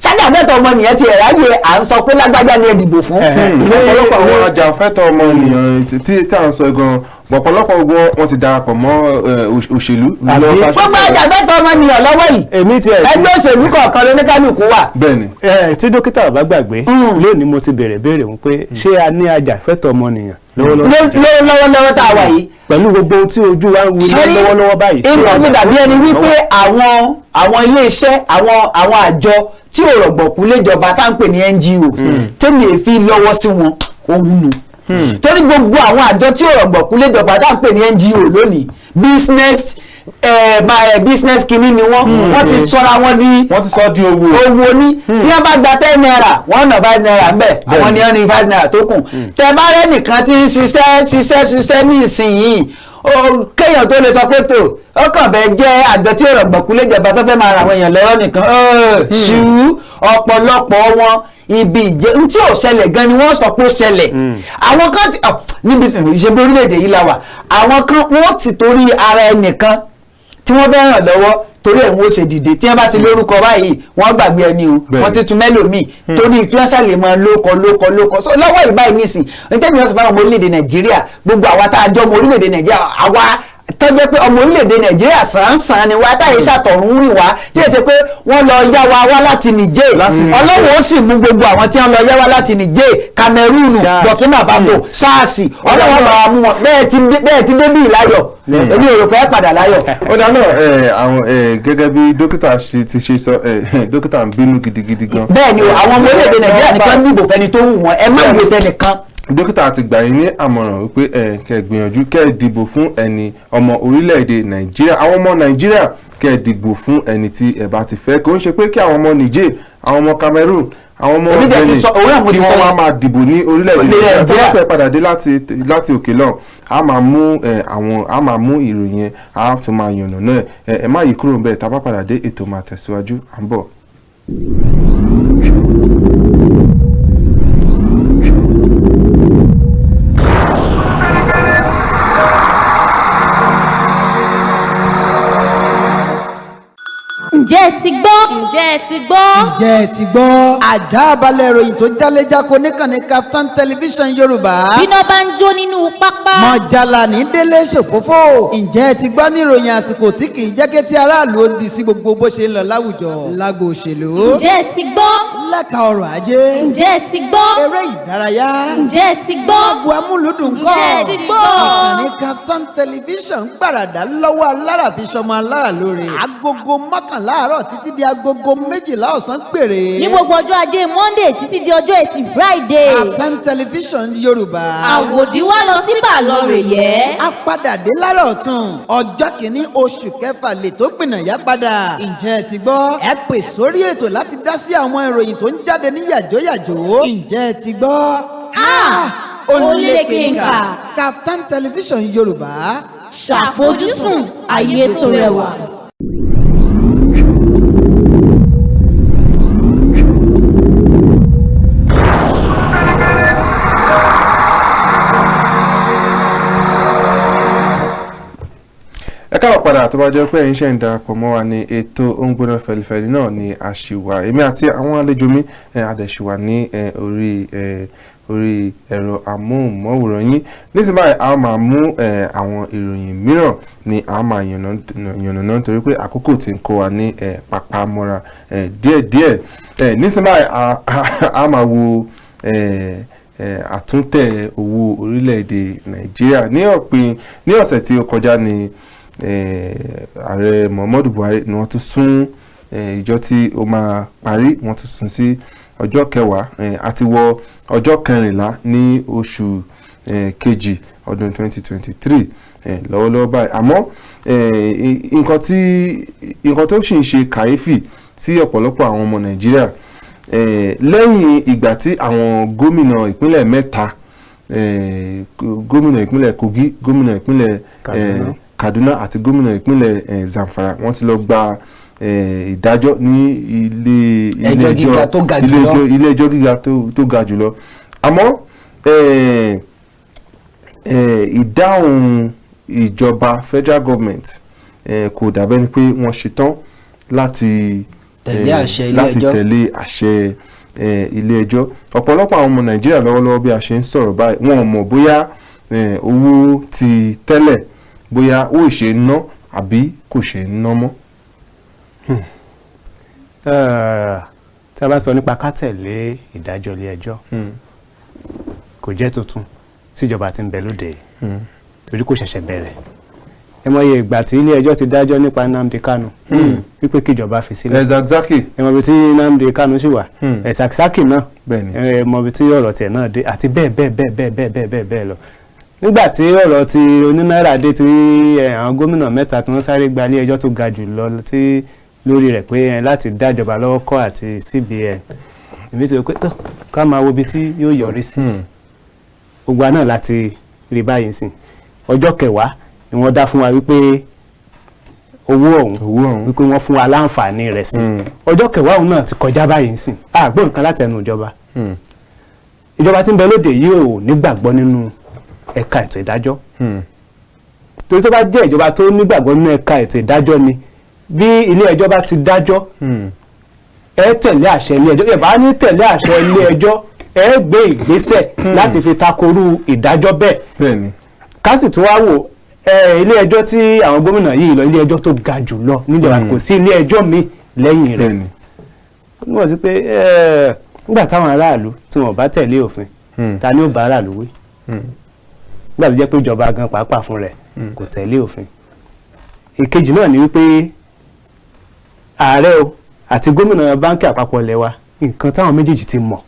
ṣájàfẹ́tọ̀ ọmọnìyàn ti ẹ̀ ráyè à ń sọ pé lágbájá ni ẹ dìbò fún. Ọ̀pọ̀lọpọ̀ àwọn ajàfẹ́tọ̀ ọmọnìyàn tí à ń sọ gan, ọ̀pọ̀lọpọ̀ ogun wọn ti darapọ̀ mọ́ òṣèlú. Gbogbo ajàfẹ́tọ̀ ọmọnìyàn lọ́wọ́ yìí, ẹgbẹ́ òṣèlú kọ̀ọ̀kan lóníkálùkù wà. Bẹ́ẹ̀ni. Tí dókítà bá gbàgbé, lónìí mo ti béèrè béèrè wọn pé ṣé a ní ajàfẹ́tọ̀ ọmọnìyàn lọ́wọ́lọ́wọ́ tá a wà yìí? Pẹ̀lú gbogbo ohun tí ojú wa ń wí lọ́wọ́lọ́wọ́ báyìí. Inú mi dàbí ẹni wípé àwọn iléeṣẹ́, àwọn àjọ tí ò rọ̀gbọ̀kú léjọba tá à ń pè ní NGO, tèmi èéfi lọ́wọ́ sí wọn òun nù, torí gbogbo àwọn àjọ tí ò rọ̀gbọ̀kú léjọba tá à ń pè ní NGO lónìí, business kìíní ni wọ́n. Wọ́n ti sọra wọn di Wọ́n ti sọ di owó. Owó ní tí wọ́n bá gba ₦10, wọ́n ná ₦5 ńbẹ̀, àwọn ni wọ́n ní ₦5 tó kù. Tẹ bá rẹ́ nìkan tí ń ṣiṣẹ́ ṣiṣẹ́ ṣiṣẹ́ ní ìsinyìí, kéèyàn tó lè sọ pé tó ó kàn fẹ́ jẹ́ àjọ tí ọ̀rọ̀ gbọ̀kú léjọba tó fẹ́ máa ra àwọn èèyàn lọ́wọ́ nìkan ṣù, ọ̀pọ̀lọpọ̀ wọn ibi ìjẹ́ n tí ò ṣẹlẹ̀ gan ni wọ́n sọ pé ó ṣẹlẹ̀. Àwọn kan níbi ìṣe bí orílẹ̀-èdè yìí la wà, àwọn kan wọ́n ti torí ara ẹnìkan tí wọ́n fẹ́ ràn lọ́wọ́, torí ẹ̀ wọ́n ṣe dìde. Tí wọ́n bá ti lórúkọ báyìí, wọ́n gbàgbé ẹni o, wọ́n ti tún mẹ́lòmíì torí kí wọ́n ṣàlè máa lóko lóko lóko. So lọ́wọ́ ìbáyìí nísìn ní tẹ́mi, wọ́n sọ fún ọmọ orílẹ̀-èdè Nàìjíríà, gbogbo àwa tá a jọ ọmọ orílẹ̀-èdè Nàìjíríà, àwa tó jẹ́ pé ọmọ orílẹ̀-èdè Nàìjíríà sàn-án ni wá, táyé ṣàtọ̀run rìn wá, tí èsì pé wọ́n lọ yá wa wá láti Niger. Ọlọ́run ó sì mú gbogbo àwọn tí wọ́n lọ yá wá láti Niger, Cameroon, Burkina Faso, SARS, Ọlọ́run bá wa mú wọn. Bẹ́ẹ̀ ti débì láyọ̀, èmi ò rò pé ẹ padà láyọ̀. Ó dáná àwọn gẹ́gẹ́ bí dókítà ṣe ti ṣe sọ, dókítà ń bínú gidigidi gan. Bẹ́ẹ̀ ni o, àwọn ọmọ orílẹ̀-èdè Nàìjíríà nìkan dìbò fẹ́ni tó wù wọ́n, ẹ má wo tẹnìkan. Dókítà ti gbà yín ní àmọ̀ràn wípé ẹ kẹ́ gbìyànjú kẹ́ dìbò fún ẹni ọmọ orílẹ̀-èdè Nàìjíríà, àwọn ọmọ Nàìjíríà. Kẹ́ ẹ dìbò fún ẹni tí ẹ bá ti fẹ́. Kò ń ṣe pé kí àwọn ọmọ Niger, àwọn ọmọ Cameroon, àwọn ọmọ Èmi dẹ̀ ti Benin sọ- òun náà mo kí ti wọ́n sọ wá yẹn. máa dìbò ní orílẹ̀-èdè Orílẹ̀ Nàìjíríà. Tó bá Nàìjíríà. fẹ́ padà dé láti òkè lọ, a máa mú àwọn, a máa mú ìròyìn yẹn, a tún máa yànnà náà. Ẹ má yí kúrò níbẹ̀. Tá a bá padà dé, ètò máa tẹ̀síwájú. À ń bọ̀. Ǹjẹ́ ẹ ti gbọ́? Ǹjẹ́ ẹ ti gbọ́? Ǹjẹ́ ẹ ti gbọ́? Àjà balẹ̀ ìròyìn tó jálẹ́jáko níkànnì Kaftan Television Yorùbá. Bíná bá ń jó nínú pápá. Mọ̀jàlá ní délé ṣòfófó. Ǹjẹ́ ẹ ti gbọ́ ní ìròyìn àsìkò tí kì í jẹ́ kí tí aráàlú ó di sí gbogbo bó ṣe ń lọ láwùjọ, lágbo òṣèlú, Ǹjẹ́ ẹ ti gbọ́? lẹ́ka ọrọ̀ ajé, Ǹjẹ́ ẹ ti gbọ́? Eré ìdárayá, Ǹjẹ́ ẹ ti gbọ́? Agbo amúlùdùn kọ́. Ǹjẹ́ ẹ ti gbọ́? Ìkànnì Kaftan Television gbàràdà lọ́wọ́ alára fi sọmọ alára lóore. 11:00 àárọ̀ títí di 12:00 ọ̀sán gbèrè. Ní gbogbo ọjọ́ ajé Monday títí di ọjọ́ ẹtì Friday. Kaftan Television Yorùbá. Àwòdì wá lọ sí bàlọ́rẹ̀ yẹ́. A padà dé lára ọ̀tún. Ọjọ́ kìíní oṣù kẹfà lè tó gbìnàyà padà. Ǹjẹ́ ẹ ti gbọ́? Ẹ pè sórí ètò láti dá sí àwọn ìròyìn tó ń jáde ní yàjóyàjó. Ǹjẹ́ ẹ ti gbọ́? Ah! Ó Ó lékenkà. Kaftan Television Yorùbá. Ṣàfojúsùn ayé tó rẹwà. Ẹ káàbọ̀ padà. Tó bá jẹ́ pé ẹ̀yin ṣe ń darapọ̀ mọ́ wa ní ètò ó ń gbóná fẹlifẹli náà ni a ṣì wà. Èmi àti àwọn àlejò mi a dẹ̀ ṣì wà ní orí ẹ̀rọ amóhùnmáwòrán yín nísìnyí báyìí. A máa mú àwọn ìròyìn mìíràn ni a máa yànnàná nítorí pé àkókò tí ń kó wa ní pàpà mọ́ra díẹ̀díẹ̀. Nísìnyí báyìí, a máa wo àtúntẹ̀ owó orílẹ̀-èdè Nàìjíríà. Ní òpin ní ọ̀sẹ̀ tí ó kọjá ni ààrẹ Muhammadu Buhari ni wọ́n tún sún ìjọ tí ó máa parí, wọ́n tún sún sí ọjọ́ 10, àti wọ ọjọ́ 14 ní oṣù kejì ọdún 2023 lọ́wọ́lọ́wọ́ báyìí. Àmọ́ nǹkan tó sì ń ṣe kàyéfì sí ọ̀pọ̀lọpọ̀ àwọn ọmọ Nàìjíríà, lẹ́yìn ìgbà tí àwọn gómìnà ìpínlẹ̀ mẹ́ta, gómìnà ìpínlẹ̀ Kogi, gómìnà ìpínlẹ̀ Kaduna. Kaduna àti gómìnà ìpínlẹ̀ Zamfara, wọ́n ti lọ gba ìdájọ́ ní ilé Ẹjọ́ gíga tó ga ilé jùlọ. Ilé ẹjọ́ gíga tó ga jùlọ. Àmọ́ ìdáhùn ìjọba federal government kò dàbẹ́ ni pé wọ́n ṣetán láti Tẹ̀lé àṣẹ ilé láti ẹjọ́. Tẹ̀lé àṣẹ ilé ẹjọ́. Ọ̀pọ̀lọpọ̀ àwọn ọmọ Nàìjíríà lọ́wọ́lọ́wọ́ bí a ṣe ń sọ̀rọ̀ báyìí, wọn ò mọ̀ bóyá owó ti tẹ́lẹ̀, bóyá ó ṣe ń ná àbí kò ṣe ń ná mọ́. Tí a bá sọ nípa ká tẹ̀lé ìdájọ́ ilé ẹjọ́, kò jẹ́ tuntun síjọba tí ń bẹ lóde yìí, torí kò ṣẹ̀ṣẹ̀ bẹ̀rẹ̀. Ẹ mọ̀ iye ìgbà tí ilé ẹjọ́ ti dájọ́ nípa Nnamdi Kanu wípé kíjọba fi sílẹ̀. Ezakzaki. Ẹ mọ̀ ibi tí Nnamdi Kanu sì wà. El-Zakzaky náà, ẹ mọ̀ ibi tí ọ̀rọ̀ tiẹ̀ náà dé, àti bẹ́ẹ̀ bẹ́ẹ̀ bẹ́ẹ̀ bẹ́ẹ̀ bẹ́ẹ̀ bẹ́ẹ̀ bẹ́ẹ̀ bẹ́ẹ̀ lọ. Nígbà tí ọ̀rọ̀ ti onínáírà dé, tí àwọn gómìnà mẹ́ta tí wọ́n sáré gba ilé ẹjọ́ tó ga jù lọ tí lórí rẹ̀ pé láti dájọba lọ́wọ́ kọ́ àti CBN, èmi ti rò pé tó ká máa wo ibi tí yóò yọrí sí. Gbogbo àná láti rí báyìí sìn, ọjọ́ 10 ni wọ́n dá fún wa wípé owó ọ̀hún, wípé wọ́n fún wa láǹfààní rẹ̀ sí. Ọjọ́ 10 ọ̀hún náà ti kọjá báyìí sìn, a gbọ́ nǹkan látẹnu ìjọba. Ìjọba tí ń bẹ lóde yìí ò nígbàgbọ́ nínú ẹ̀ka ètò ìdájọ́, torí tó bá jẹ́ ìjọba tó nígbàgbọ́ nínú ẹ̀ka ètò ìdájọ́ ni, bí ilé ẹjọ́ bá ti dájọ́, ẹ tẹ̀lé àṣẹ ilé ẹjọ́. Ẹ bá ní tẹ̀lé àṣẹ ilé ẹjọ́, ẹ gbé ìgbésẹ̀ láti fi takorú ìdájọ́ bẹ́ẹ̀. Ká sì tún wá wò ilé ẹjọ́ tí àwọn gómìnà yìí lọ, ilé ẹjọ́ tó ga jù lọ níjọba, kò sí ilé ẹjọ́ mi lẹ́yìn rẹ̀. Ó túmọ̀ sí pé nígbà táwọn aráàlú tí wọ́n bá tẹ̀lé òfin, ta ni ó bá aráàlú wí, nígbà tó jẹ́ pé ìjọba gan pàápàá fún rẹ̀ kò tẹ̀lé òfin? Ìkejì náà ni wípé ààrẹ o àti gómìnà báńkì àpapọ̀ ilẹ̀ wa, nǹkan táwọn méjèèjì ti mọ̀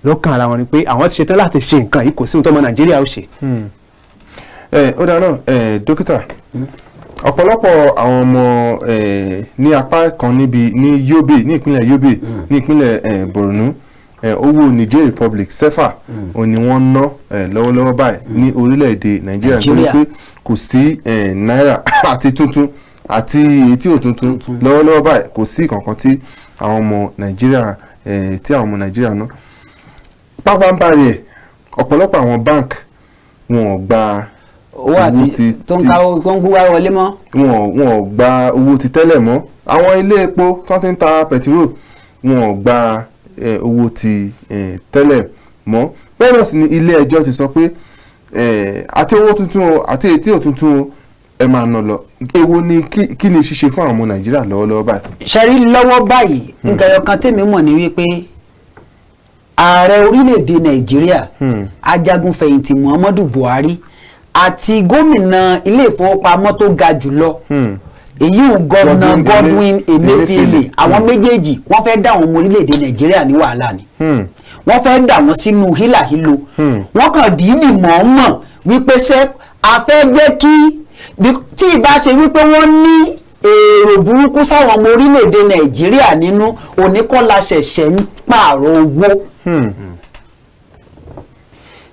lọ́kàn ara wọn ni pé àwọn ti ṣetán láti ṣe nǹkan yìí, kò sí ohun tọ́mọ Nàìjíríà ó ṣe. Ẹ ó dáa náà. Ẹ dókítà, Ọ̀pọ̀lọpọ̀ àwọn ọmọ ní apá kan níbi ní Yobe, ní ìpínlẹ̀ Yobe, ní ìpínlẹ̀ Borno, owó Niger Republic CFA òun ni wọ́n ń ná lọ́wọ́lọ́wọ́ báyìí ní orílẹ̀-èdè Nàìjíríà, nítorí Nàìjíríà. pé kò sí náírà àti tuntun àti èyí tí ò tuntun lọ́wọ́lọ́wọ́ báyìí. Kò sí kankan tí àwọn ọmọ Nàìjíríà tí àwọn ọmọ Nàìjíríà ná pápánbarì ẹ̀. Ọ̀pọ̀lọpọ̀ àwọn bank wọn ò gba Owó àti tó ń káwó tó ń gbówá wọlé mọ́. Wọn ò gba owó ti tẹ́lẹ̀ mọ́. Àwọn ilé epo tó ti ń ta pẹtiró, wọn ò gba owó ti tẹ́lẹ̀ mọ́. Bẹ́ẹ̀ náà sì ni ilé ẹjọ́ ti sọ pé àti owó tuntun o àti èyí tí ò tuntun o, ẹ máa ná lọ. Èwo ni kí ni ṣíṣe fún àwọn ọmọ Nàìjíríà lọ́wọ́lọ́wọ́ báyìí? Ṣẹ́rí, lọ́wọ́ báyìí, nǹkan ẹyọ kan tèmi mọ̀ ní wípé ààrẹ orílẹ̀-èdè Nàìjíríà, ajagunfẹ̀yìntì Muhammadu Buhari, àti gómìnà ilé ìfowópamọ́ tó ga jùlọ, èyí ò gọ́vnà Godwin Godwin Emefiele, Emefiele. àwọn méjèèjì, wọ́n fẹ́ dá àwọn ọmọ orílẹ̀-èdè Nàìjíríà ní wàhálà ni. Wọ́n fẹ́ dà wọ́n sínú hílàhílo. Wọ́n kàn dìídì mọ̀ọ́mọ̀ wípé ṣé a fẹ́ jẹ́ kí tí ìbá ṣe wípé wọ́n ní èrò burúkú sáwọn ọmọ orílẹ̀-èdè Nàìjíríà nínú. Òní kọ́ la ṣẹ̀ṣẹ̀ ń pààrọ̀ owó.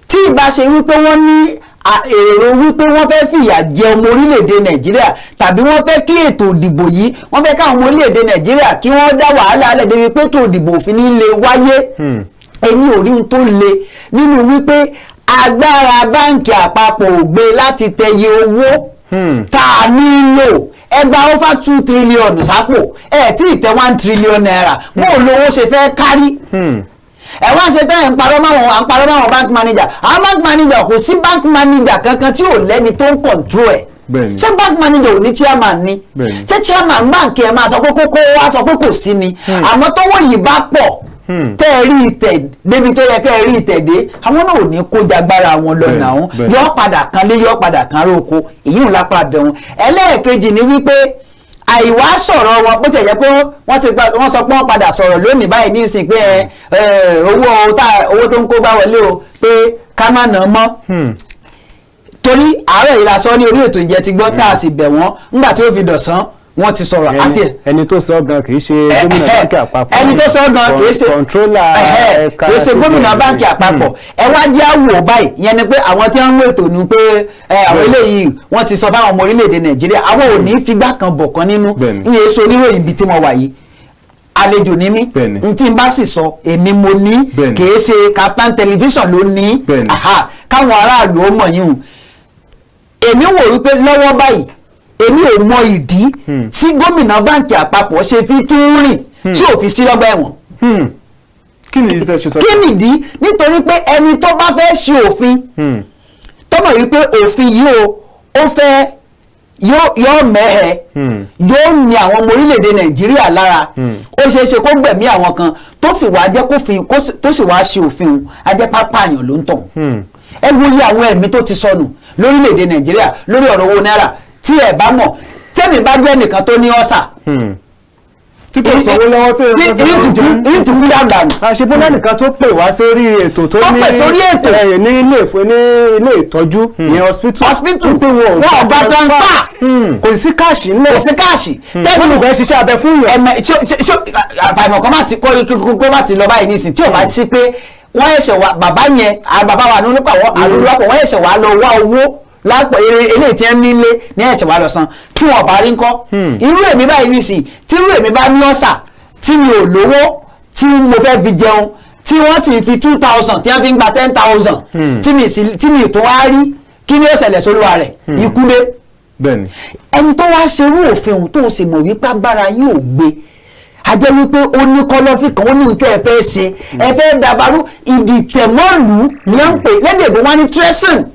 Tí ìbá ṣe wípé wọ́n ní èrò wípé wọ́n fẹ́ fìyà jẹ ọmọ orílẹ̀-èdè Nàìjíríà, tàbí wọ́n fẹ́ kí ètò ìdìbò yìí, wọ́n fẹ́ káwọn ọmọ orílẹ̀-èdè Nàìjíríà kí wọ́n dá wàhálà alẹ́ débi pé ètò ìdìbò òfin ní lè wáyé, èmi ò rí ohun tó le nínú wípé agbára báǹkì àpapọ̀ ò gbé láti tẹye owó tá a nílò. Ẹ gba over 2 trillion sápò, ẹ tí ì tẹ ₦1 trillion. Bó o lówó ṣe fẹ́ kárí? Ẹ wá ṣe tẹ́ ẹ̀ ń parọ́ máwọn, à ń parọ́ máwọn bank manager. Àwọn bank manager, kò sí bank manager kankan tí ò lẹ́ni tó ń control ẹ̀. Ṣé bank manager ò ní chairman ni? Bẹ́ẹ̀ni. Ṣé chairman báǹkì ẹ̀ máa sọ pé kókó wá sọ pé kò sí ni? Àmọ́ tówó yìí bá pọ̀, tẹ́ ẹ rí ìtẹ̀ débi tó yẹ kẹ́ ẹ rí ìtẹ̀ dé, àwọn náà ò ní kó jagbára wọn lọ nà ó. Yọ padà kan lé, yọ padà kan róko. Èyí ò lápá bẹ̀rùn. Ẹlẹ́ẹ̀kejì ni wípé àìwá sọ̀rọ̀ wọn, bó tẹ̀ jẹ́ pé wọ́n ti gba, wọ́n sọ pé wọ́n padà sọ̀rọ̀ lónìí báyìí ní ìsìn pé ẹ ẹ, owó tá owó tó ń kó bá wọlé o, pé ká má nà án mọ́, torí àárọ̀ yìí la sọ ní orí ètò Ǹjẹ́ Ti Gbọ́, tá a sì bẹ̀ wọ́n. Ńgbà tí ó fi dọ̀sán, wọ́n ti sọ̀rọ̀ àti Ẹni tó sọ gan kì í ṣe gómìnà báńkì àpapọ̀. Ẹni tó sọ gan kì í ṣe Controller ẹ̀ka kì í ṣe gómìnà CBN. báńkì àpapọ̀. Ẹ wá jẹ́ àwò báyìí. Ìyẹn ni pé àwọn tí wọ́n ń wètò ní pé àwọn eléyìí, wọ́n ti sọ fáwọn ọmọ orílẹ̀-èdè Nàìjíríà, àwọn ò ní figbá kan bọ̀ kan nínú. Ìyẹn èso oníròyìn ibi tí mo wà yìí, àlejò ní mí. N tí n bá sì sọ, èmi mo ní, kì í ṣe Kaftan Television ló ní. Aha, káwọn aráàlú ó mọ̀ yín o. Èmi wò wípé lọ́wọ́ báyìí, èmi ò mọ ìdí tí gómìnà báǹkì àpapọ̀ ṣe fi tún rìn tí ò fi sí lọ́gbà ẹ̀wọ̀n. Kí ni ìdí tẹ́ ṣe sọ? Kí nìdí? Nítorí pé ẹni tó bá fẹ́ ṣe òfin, tó mọ̀ wípé òfin yìí o, ó fẹ́ yóò mẹ́hẹ̀, yóò ní àwọn ọmọ orílẹ̀-èdè Nàìjíríà lára, ó ṣeé ṣe kó gbẹ̀mí àwọn kan, tó sì wá jẹ́ kófin tó sì wá ṣe òfin òun, ajẹ́pápá àyàn ló ń tàn. Ẹ wo iye àwọn ẹ̀mí tó ti sọnù lórílẹ̀-èdè Nàìjíríà lórí ọ̀rọ̀ owó náírà. Tí ẹ bá mọ̀, tẹ́mi bá gbé ẹnìkan tó ní ọ̀sà tí kò sanwó lọ́wọ́ tí ìtùkú dàgbà nù. Àṣebọ́lá nìkan tó pè wá sórí ètò tó Tó ní pè sórí ètò. Ní ilé ìfún ní ilé ìtọ́jú, ìyẹn hospital. Hospital. Wípé wọn Wọn ò gba transfer. Kò sí cash ńlẹ̀. Kò sí cash. Wọ́n sì fẹ́ ṣiṣẹ́ abẹ fún yàn. Ẹmẹ ṣó àfàìmọ̀ kọ́ má ti kó kó má ti lọ báyìí nísìn, tí ò bá sí pé wọ́n ẹ̀ṣẹ̀ wá bàbá yẹn, bàbá wa nípa àlùpàpọ̀, wọ́n ẹ̀ṣẹ̀ wá lọ wá owó lápò eléyìí tí wọ́n nílé ní ẹ̀ṣẹ̀ wá lọ san, tí wọ́n bá rí ńkọ́? Irú èmi báyìí nísìn, tí irú èmi bá ní ọ̀sà tí mi ò lówó tí mo fẹ́ fi jẹun, tí wọ́n sì fi 2,000, tí wọ́n fi ń gba 10,000, tí mi sì tí mi tó wá rí, kí ni ó ṣẹlẹ̀ sólúwa rẹ̀? Ikú dé. Ẹni tó wá ṣerú òfin òun, tó sì mọ̀ wípé agbára yín ò gbé, a jẹ́ wípé ó ní kọ́lọ́fì kan, ó ní nǹkan ẹ fẹ́ ṣe, ẹ fẹ́ dabarú. Ìdìtẹ̀mọ́lù ni à ń pè lédè ìbò wọn ní treason.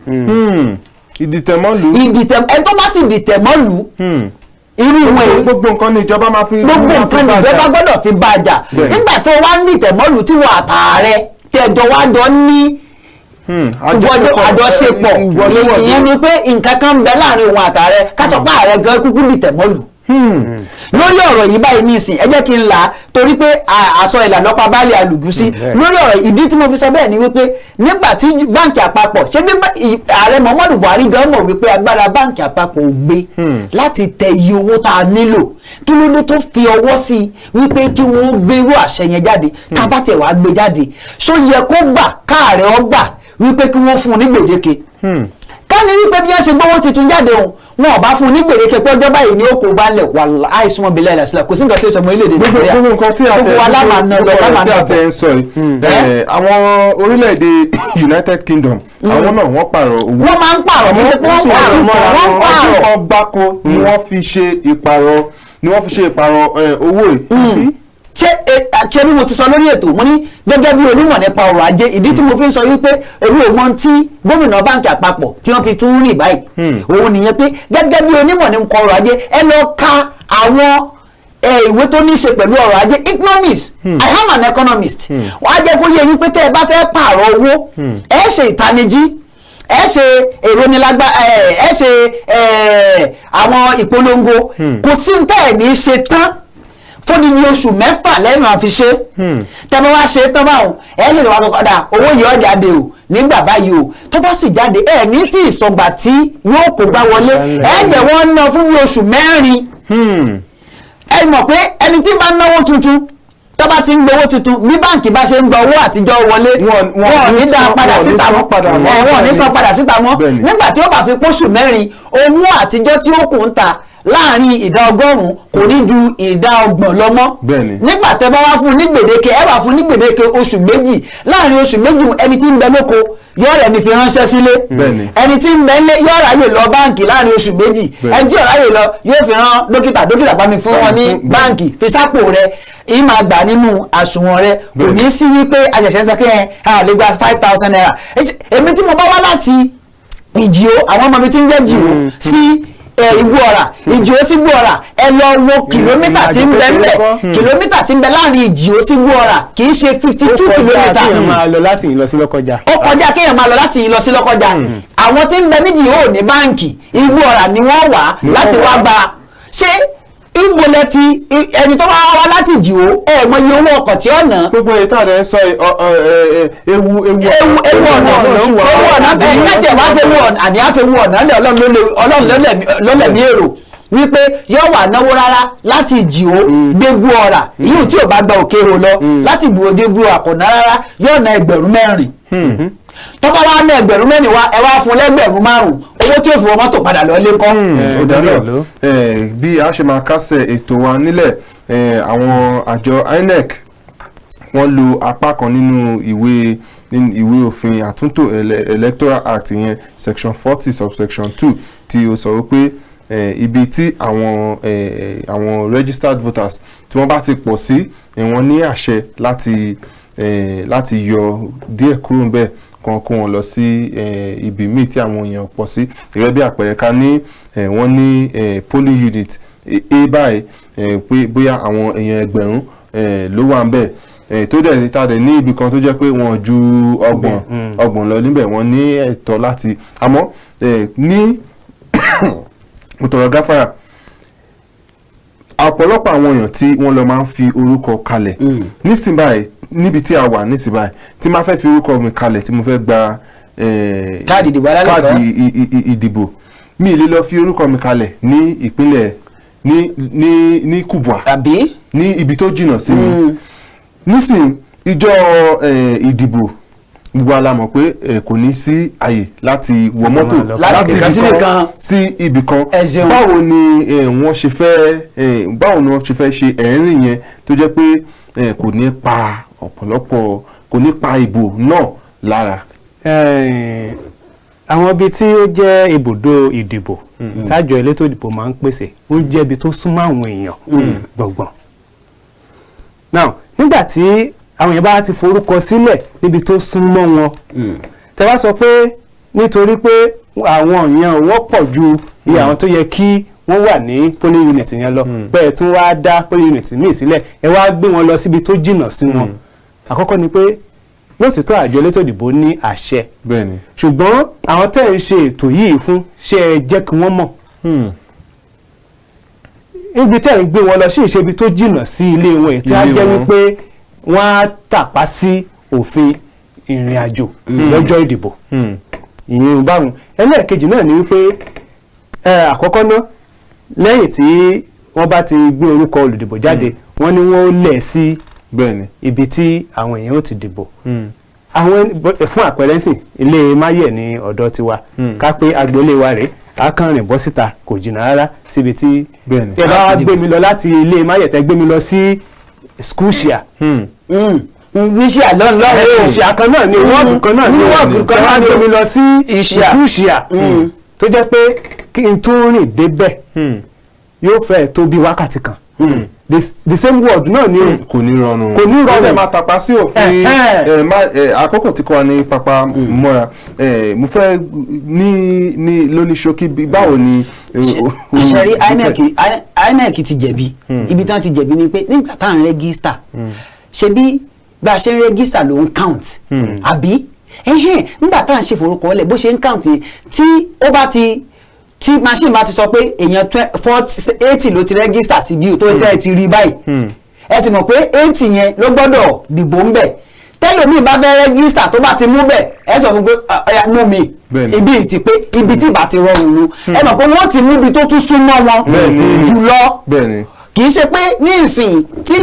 Ìdìtẹ̀mọ́lù. Ìdìtẹ̀, ẹni tó bá sì dìtẹ̀mọ́lù, irú ìwọ̀n èyí Gbogbo nǹkan ni ìjọba máa fi gbogbo nǹkan ni ìjọba gbọ́dọ̀ fi bá a jà. Nígbà tó wá ń dìtẹ̀mọ́lù, tí wọ́n àtàrẹ tẹ̀jọ wá jọ ní àjọṣepọ̀, ìyẹn ni pé nǹkan kan ń bẹ láàrin òun àtàrẹ, kátó pa ààrẹ gan kúkú dìtẹ̀mọ́lù. Lórí ọ̀rọ̀ yìí báyìí ní ìsìn, ẹ jẹ́ kí n là á, torí pé àsọ ìlànà pa baálé alùgúsí. Lórí ọ̀rọ̀, ìdí tí mo fi sọ bẹ́ẹ̀ ni wípé nígbà tí báǹkì àpapọ̀ ṣé bí ààrẹ Muhammadu Buhari gan mọ̀ wípé agbára báǹkì àpapọ̀ ò gbé láti tẹ iye owó tá a nílò, kí ló dé tó fi ọwọ́ sí i wípé kí wọ́n gbé irú àṣẹ yẹn jáde? Tá a bá tẹ̀ wá gbé jáde, ṣó yẹ kó gbà káàrẹ̀ ọ gbà wípé kí wọ́n fún un ní gbèdéke? Ká ní wípé bí wọ́n ṣe gbówó tuntun jáde òun, wọn ò bá fún un ní gbèdéke pé ọjọ́ báyìí ni ó kó bá ń lẹ̀, wà àìsàn ọbẹ̀ lẹ́yìn, kò sí nǹkan tí ó sọ ọmọ orílẹ̀-èdè Gbogbo Nàìjíríà. gbogbo nǹkan tí a tẹ Gbogbo wa lámà ná lọ, gbogbo lámà ọ̀rọ̀ tí ná a tẹ bọ̀. ń sọ yìí, àwọn orílẹ̀-èdè United Kingdom, àwọn náà wọ́n pààrọ̀ owó. Wọ́n máa ń pààrọ̀, kì í ṣe pé wọ́n pààrọ̀, wọ́n ń Ọdún pààrọ̀. kan gbáko ni wọ́n fi ṣe ìpààrọ̀, ni wọ́n fi ṣe ìpààrọ̀ owó yìí. Ṣé bí mo ti sọ lórí ètò, mo ní gẹ́gẹ́ bí onímọ̀ nípa ọrọ̀ ajé, ìdí tí mo fi ń sọ wípé èmi ò mọ ohun tí gómìnà báǹkì àpapọ̀ tí wọ́n fi tún rìn báyìí, òun nìyẹn, pé gẹ́gẹ́ bí onímọ̀ nípa ọrọ̀ ajé, ẹ lọ ka àwọn ìwé tó ní í ṣe pẹ̀lú ọrọ̀ ajé, economics, I am an economist, wọ́n á jẹ́ kó yé yín pé tẹ́ ẹ bá fẹ́ pààrọ̀ owó, ẹ ṣe ìtanijí, ẹ ṣe èrònilágbá, ẹ ṣe àwọn ìpolongo, kò sí ní tẹ́ ẹ̀ ní í ṣe tán fódìdí oṣù 6 lẹ́yìn àfi ṣe. Tẹ́ bá wá ṣe tán báwọn, ẹ ṣe wá kọ́kọ́ dà owó yìí ó jáde o nígbà báyìí o. Tó bá sì jáde, ẹ ní tí ìsọgbà tí yóò kó gbá wọlé, ẹ jẹ́ wọ́n ná fún bí oṣù 4. Ẹ mọ̀ pé ẹni tí bá náwó tuntun, tó bá ti ń gbowó tuntun, bí báǹkì bá ṣe ń gba owó àtijọ́ wọlé, Wọn wọn ò ní ní dá padà wọn ò ní síta san mọ́. padà mọ́. Ẹ, wọn ò ní san padà síta mọ́. Nígbà tí ó bá fi pósù 4, owó àtijọ́ tí ó kù ń ta láàrin ìdá 100 kò ní ju ìdá 30 lọ mọ́. Nígbà tẹ́ bá wá fún un ní gbèdéke, ẹ bá fún un ní gbèdéke oṣù 2. Láàrin oṣù 2, ẹni tí ń bẹ lóko yóò rẹ̀ ní fi ránṣẹ́ sílé, ẹni tí ń bẹ ńlé yóò ráyè lọ báǹkì láàrin oṣù 2. Ẹni tí ò ráyè lọ yóò fi rán dókítà, dókítà bá mi fún wọn ní báǹkì, fi sápò rẹ, ìyí máa gbà nínú àsùnwọ̀n rẹ. Kò ní sí wípé àṣẹ̀ṣẹ̀ ń sọ kí ẹ a lè gba ₦5,000. Èmi tí mo bá wá láti Ìjìó, àwọn ọmọ mi tí ń jẹ́ Jìó sí Igbó Ọ̀rà, Ìjìó sí Igbó Ọ̀rà, ẹ lọ wo kìlómítà tí ń bẹ ń bẹ. Kìlómítà tí ń bẹ láàrin Ìjìó sí Igbó Ọ̀rà kì í ṣe 52 kìlómítà. Kéèyàn máa lọ láti yìí lọ sí Lọ́kọjà. Ó kọjá kéèyàn máa lọ láti yìí lọ sí Lọ́kọjà. Àwọn tí ń bẹ níjì ò ní báǹkì, Igbó Ọ̀rà ni wọ́n wà láti wá gba. Ṣé ìgbòlẹ̀ ti ẹni tó bá wá láti Jìó, ẹ mọ iye owó ọkọ̀ tí ó ná? Gbogbo èyí tá a lè sọ yìí, ewu ewu Ewu ewu ọ̀nà, ewu ọ̀nà. Ẹ kájẹ wá fẹ́ ewu ọ̀nà, àní á fẹ́ ewu ọ̀nà lẹ̀. Ọlọ́run ló lẹ̀mí èrò wípé yóò wà náwó rárá láti Ìjìó gbégbó ọ̀rà yìí tí ò bá gba òkè ihò lọ láti Ìgbò dégbò àkọ̀nà rárá, yóò ná 4,000. Tọ́ba wa ná 4,000 wá, ẹ wá fún lẹ́gbẹ̀rún 5, owó tí ó fi wọ mọ́tò padà lọ lé kọ́. Ó dáná. Bí a ṣe máa kásẹ̀ ètò wa nílẹ̀, àwọn àjọ INEC, wọ́n lo apá kan nínú ìwé òfin àtúntò Electoral Act yẹn, section 40 subsection 2, tí ó sọ wípé ibi tí àwọn registered voters tí wọ́n bá ti pọ̀ sí, wọ́n ní àṣẹ láti yọ díẹ̀ kúrò níbẹ̀ kan, kó wọn lọ sí ibi míì tí àwọn èèyàn pọ̀ sí. Gẹ́gẹ́ bí àpẹẹrẹ, ká ní wọ́n ní polling unit A báyìí, pé bóyá àwọn èèyàn 1,000 ló wà ń bẹ̀, tó dẹ̀ ta dẹ̀ ní ibì kan tó jẹ́ pé wọ́n ju 30 lọ níbẹ̀, wọ́n ní ẹ̀tọ́ láti. Àmọ́ ní mo tọrọ gáfárà, ọ̀pọ̀lọpọ̀ àwọn èèyàn tí wọ́n lọ máa ń fi orúkọ kalẹ̀ nísìnyí báyìí, níbi tí a wà nísìnyí báyìí, tí máa fẹ́ fi orúkọ mi kalẹ̀, tí mo fẹ́ gba Káàdì ìdìbò alálòpẹ́. Káàdì ìdìbò mi, lè lọ fi orúkọ mi kalẹ̀ ní ìpínlẹ̀ ní Kubwa tàbí ní ibi tó jìnnà sí mi nísìnyí. Ìjọ ìdìbò, gbogbo wa la mọ̀ pé kò ní sí àyè láti wọ mọ́tò máa lọ. Láti ibìkan sí ibìkan. Sí ibì kan. Ẹ ṣeun. Báwo ni wọ́n ṣe fẹ́ ṣe ẹ̀rín yẹn tó jẹ́ pé kò ní pa ọ̀pọ̀lọpọ̀, kò ní pa ìbò náà lára? Àwọn ibi tí ó jẹ́ ibùdó ìdìbò tájọ elétò ìdìbò máa ń pèsè, ó jẹ́ ibi tó súnmọ́ àwọn èèyàn gbọ̀ngbọ̀n. Now, nígbà tí àwọn èèyàn bá ti forúkọ sílẹ̀ níbi tó súnmọ́ wọn, tẹ́ bá sọ pé nítorí pé àwọn èèyàn wọ́n pọ̀ ju iye àwọn tó yẹ kí wọ́n wà ní polling unit yẹn lọ, bẹ́ẹ̀ tún wá dá polling unit míì sílẹ̀, ẹ wá gbé wọn lọ síbi tó jìnnà sí wọn. Àkọ́kọ́ ni pé lóòtítọ́, àjọ elétò ìdìbò ní àṣẹ, ṣùgbọ́n àwọn tẹ́ ń ṣe ètò yìí fún, ṣé ẹ jẹ́ kí wọ́n mọ̀? Ibi tẹ́ ń gbé wọn lọ sí ìṣebi tó jìnnà sí ilé wọn èyí tí á Ilé jẹ́ wọn. wípé wọ́n á tàpá sí òfin ìrìn àjò lọ́jọ́ ìdìbò. Ìyẹn báwọn. Ẹlẹ́ẹ̀kejì náà ni wípé àkọ́kọ́ náà, lẹ́yìn tí wọ́n bá ti gbé orúkọ olùdìbò jáde, wọ́n ní wọ́n ó lẹ̀ sí ibi tí àwọn èèyàn ó ti dìbò. Àwọn fún àpẹẹrẹ sìn, ilé máyẹ̀ ní ọ̀dọ̀ tiwa, ká pé agboolé wa rèé, a kàn rìn bọ́ síta, kò jìnnà rárá síbi tí tẹ bá wá gbé mi lọ láti ilé máyẹ̀, tẹ gbé mi lọ sí Scotia. Wíṣíà lọ́nlọ́run. Ìṣíà kan náà ni, wọ́ọ̀dù kan náà ni. Wọ́ọ̀dù kan tẹ wá náà ni. Gbé mi lọ sí Ìṣíà. Scotia, tó jẹ́ pé kí n tó rìn débẹ̀ yóò fẹ́ tó bí wákàtí kan, the same ward náà ni o. Kò ní rọrùn. Kò ní rọrùn. Ó dẹ̀ máa tàpá sí òfin. Àkókò tí kò wá ní pápá mọ́ra, mo fẹ́ ní lóní ṣókí, báwo ni Ìṣẹ̀rí INEC ti jẹ̀bi. Ibi tí wọ́n ti jẹ̀bi ni pé nígbà tá à ń register, ṣebí bá a ṣe ń register ló ń count, àbí? Ẹ̀hẹ́n, nígbà tá à ń ṣe forúkọọ́lẹ̀, bó ṣe ń count yẹn, tí ó bá ti tí machine bá ti sọ pé èèyàn 40, 80 ló ti register síbí tó tẹ́ ẹ ti rí báyìí, ẹ sì mọ̀ pé 80 yẹn ló gbọ́dọ̀ dìbò ń bẹ̀. Tẹ́lòmíì bá fẹ́ register, tó bá ti mú bẹ̀, ẹ sọ fún pé, "Ah, ọ̀yà, mú mi." Ibi ti pé ibi tí ìbá ti rọrùn nu, ẹ mọ̀ pé wọ́n ti mú ibi tó tún súnmọ́ wọn jùlọ. Kì í ṣe pé ní ìsìn tí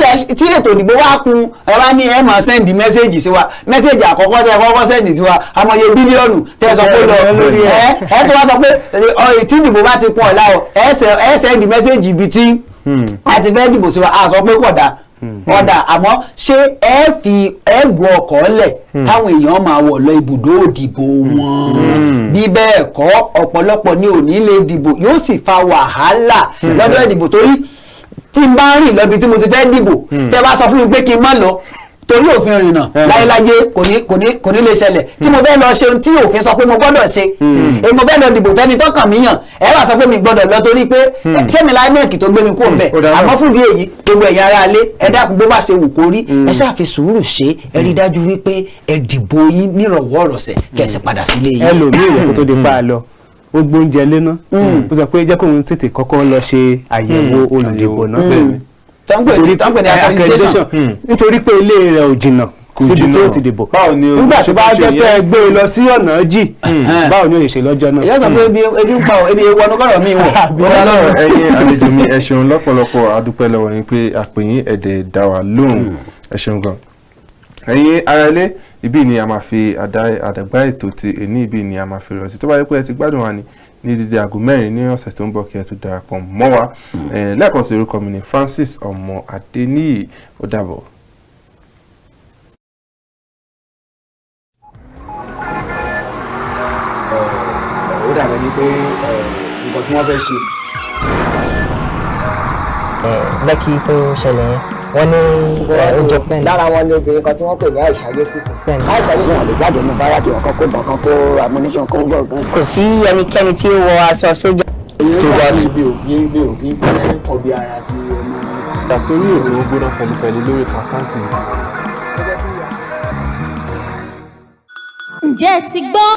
ètò ìdìbò wá kun, ẹ wá ní ẹ máa send message sí wa. Message àkọ́kọ́ tẹ kọ́kọ́ send sí wa, amọye bílíọ̀nù tẹ sọ pé lọ. Ẹ tó wá sọ pé tí ìdìbò bá ti kun ọ̀la o, ẹ send message ibi tí a ti fẹ́ dìbò sí wa. A sọ pé kódà ọ̀dà, àmọ́ ṣé ẹ fi ẹ̀gùn ọkọ̀ lẹ̀ táwọn èèyàn máa wọ̀ lọ ibùdó òdìbò wọn? Bí bẹ́ẹ̀ kọ́, ọ̀pọ̀lọpọ̀ ní ò ní lè dìbò, yóò sì fa wàhálà lọ́dọ̀ ìdìbò, torí tí n bá rìn lọ ibi tí mo ti fẹ́ dìbò, tẹ́ bá sọ fún mi pé kí n má lọ torí òfin ìrìnnà, láyéláyé, kò ní lè ṣẹlẹ̀. Tí mo fẹ́ lọ ṣe ohun tí òfin sọ pé mo gbọ́dọ̀ ṣe, èmi mo fẹ́ lọ dìbò fẹ́ni tọ́kàn mi yàn, ẹ wá sọ pé mi gbọ́dọ̀ lọ torí pé ṣé mi láì nẹ́ẹ̀kì tó gbé mi kúrò ńbẹ̀? Àmọ́ fún ìdí èyí, gbogbo ẹ̀yin ará ilé, ẹ dákun, bó bá ṣe wù kó rí, ẹ ṣáà fi sùúrù ṣe. Ẹ rí dájú wípé ẹ dìbò yín nírọ̀wọ́rọ̀sẹ̀, kẹsì padà sílé yín. Ẹlòmíì rẹ̀, kó tó di pa á lọ, ó gbóúnjẹ léná, ó sọ pé jẹ́ kóun tètè kọ́kọ́ lọ ṣe àyẹ̀wò olùdìbò náà. Tọ́ǹpẹ̀ ní accreditation. Nítorí pé ilé rẹ̀ ò jìnnà síbi tí ó ti dìbò. Báwo ni o Nígbà tó bá ṣe jẹ́ pé ẹ gbé e lọ sí ọ̀nà jì, báwo ni ó lè ṣe lọ́jọ́ náà? Ìyá sọ pé ebi ń pa ọ, ebi ewu ọdún kọ̀rọ̀ mi wọ̀. Ọlọ́run, ẹ̀yin àlejò mi, ẹ ṣeun lọ́pọ̀lọpọ̀. Adúpẹ́ lọ́wọ́ yín pé àpè yín, ẹ̀dẹ̀ dá wa lóhùn. Ẹ ṣeun gan. Ẹ̀yin ará ilé, ibi ni a máa fi àdàgbà ètò ti èní, ibi ni a máa fi rọ̀ sí. Tó bá yẹ pé ẹ ti gbádùn wa ní dídí aago 4 ní ọ̀sẹ̀ tó ń bọ̀, kí ẹ tún darapọ̀ mọ́ wa. Lẹ́ẹ̀kan sí, orúkọ mi ni Francis ọmọ Adéníyì. Ó dàbọ̀. Ó dàbẹ̀ ni pé nǹkan tí wọ́n fẹ́ ṣe. Lẹ́kì tó ṣẹlẹ̀ yẹn, wọ́n ní ó jọ pẹ́ẹ́n. Lára wọn ni obìnrin kan tí wọ́n pè ní Aisha Yesufu. Aisha Yesufu. Wọn lè jáde ní barrack ọ̀kan, kó bọ̀ kan, kó ammunition, kó gbọ̀ gan. Kò sí ẹnikẹ́ni tí ó wọ aṣọ sójà. Tó bá ti mi ò kí ń fẹ́ kọbi ara sí ọmọ. Ìdásórí ètò gbóná fẹlifẹli lórí Kaftan TV. Ǹjẹ́ ẹ ti gbọ́?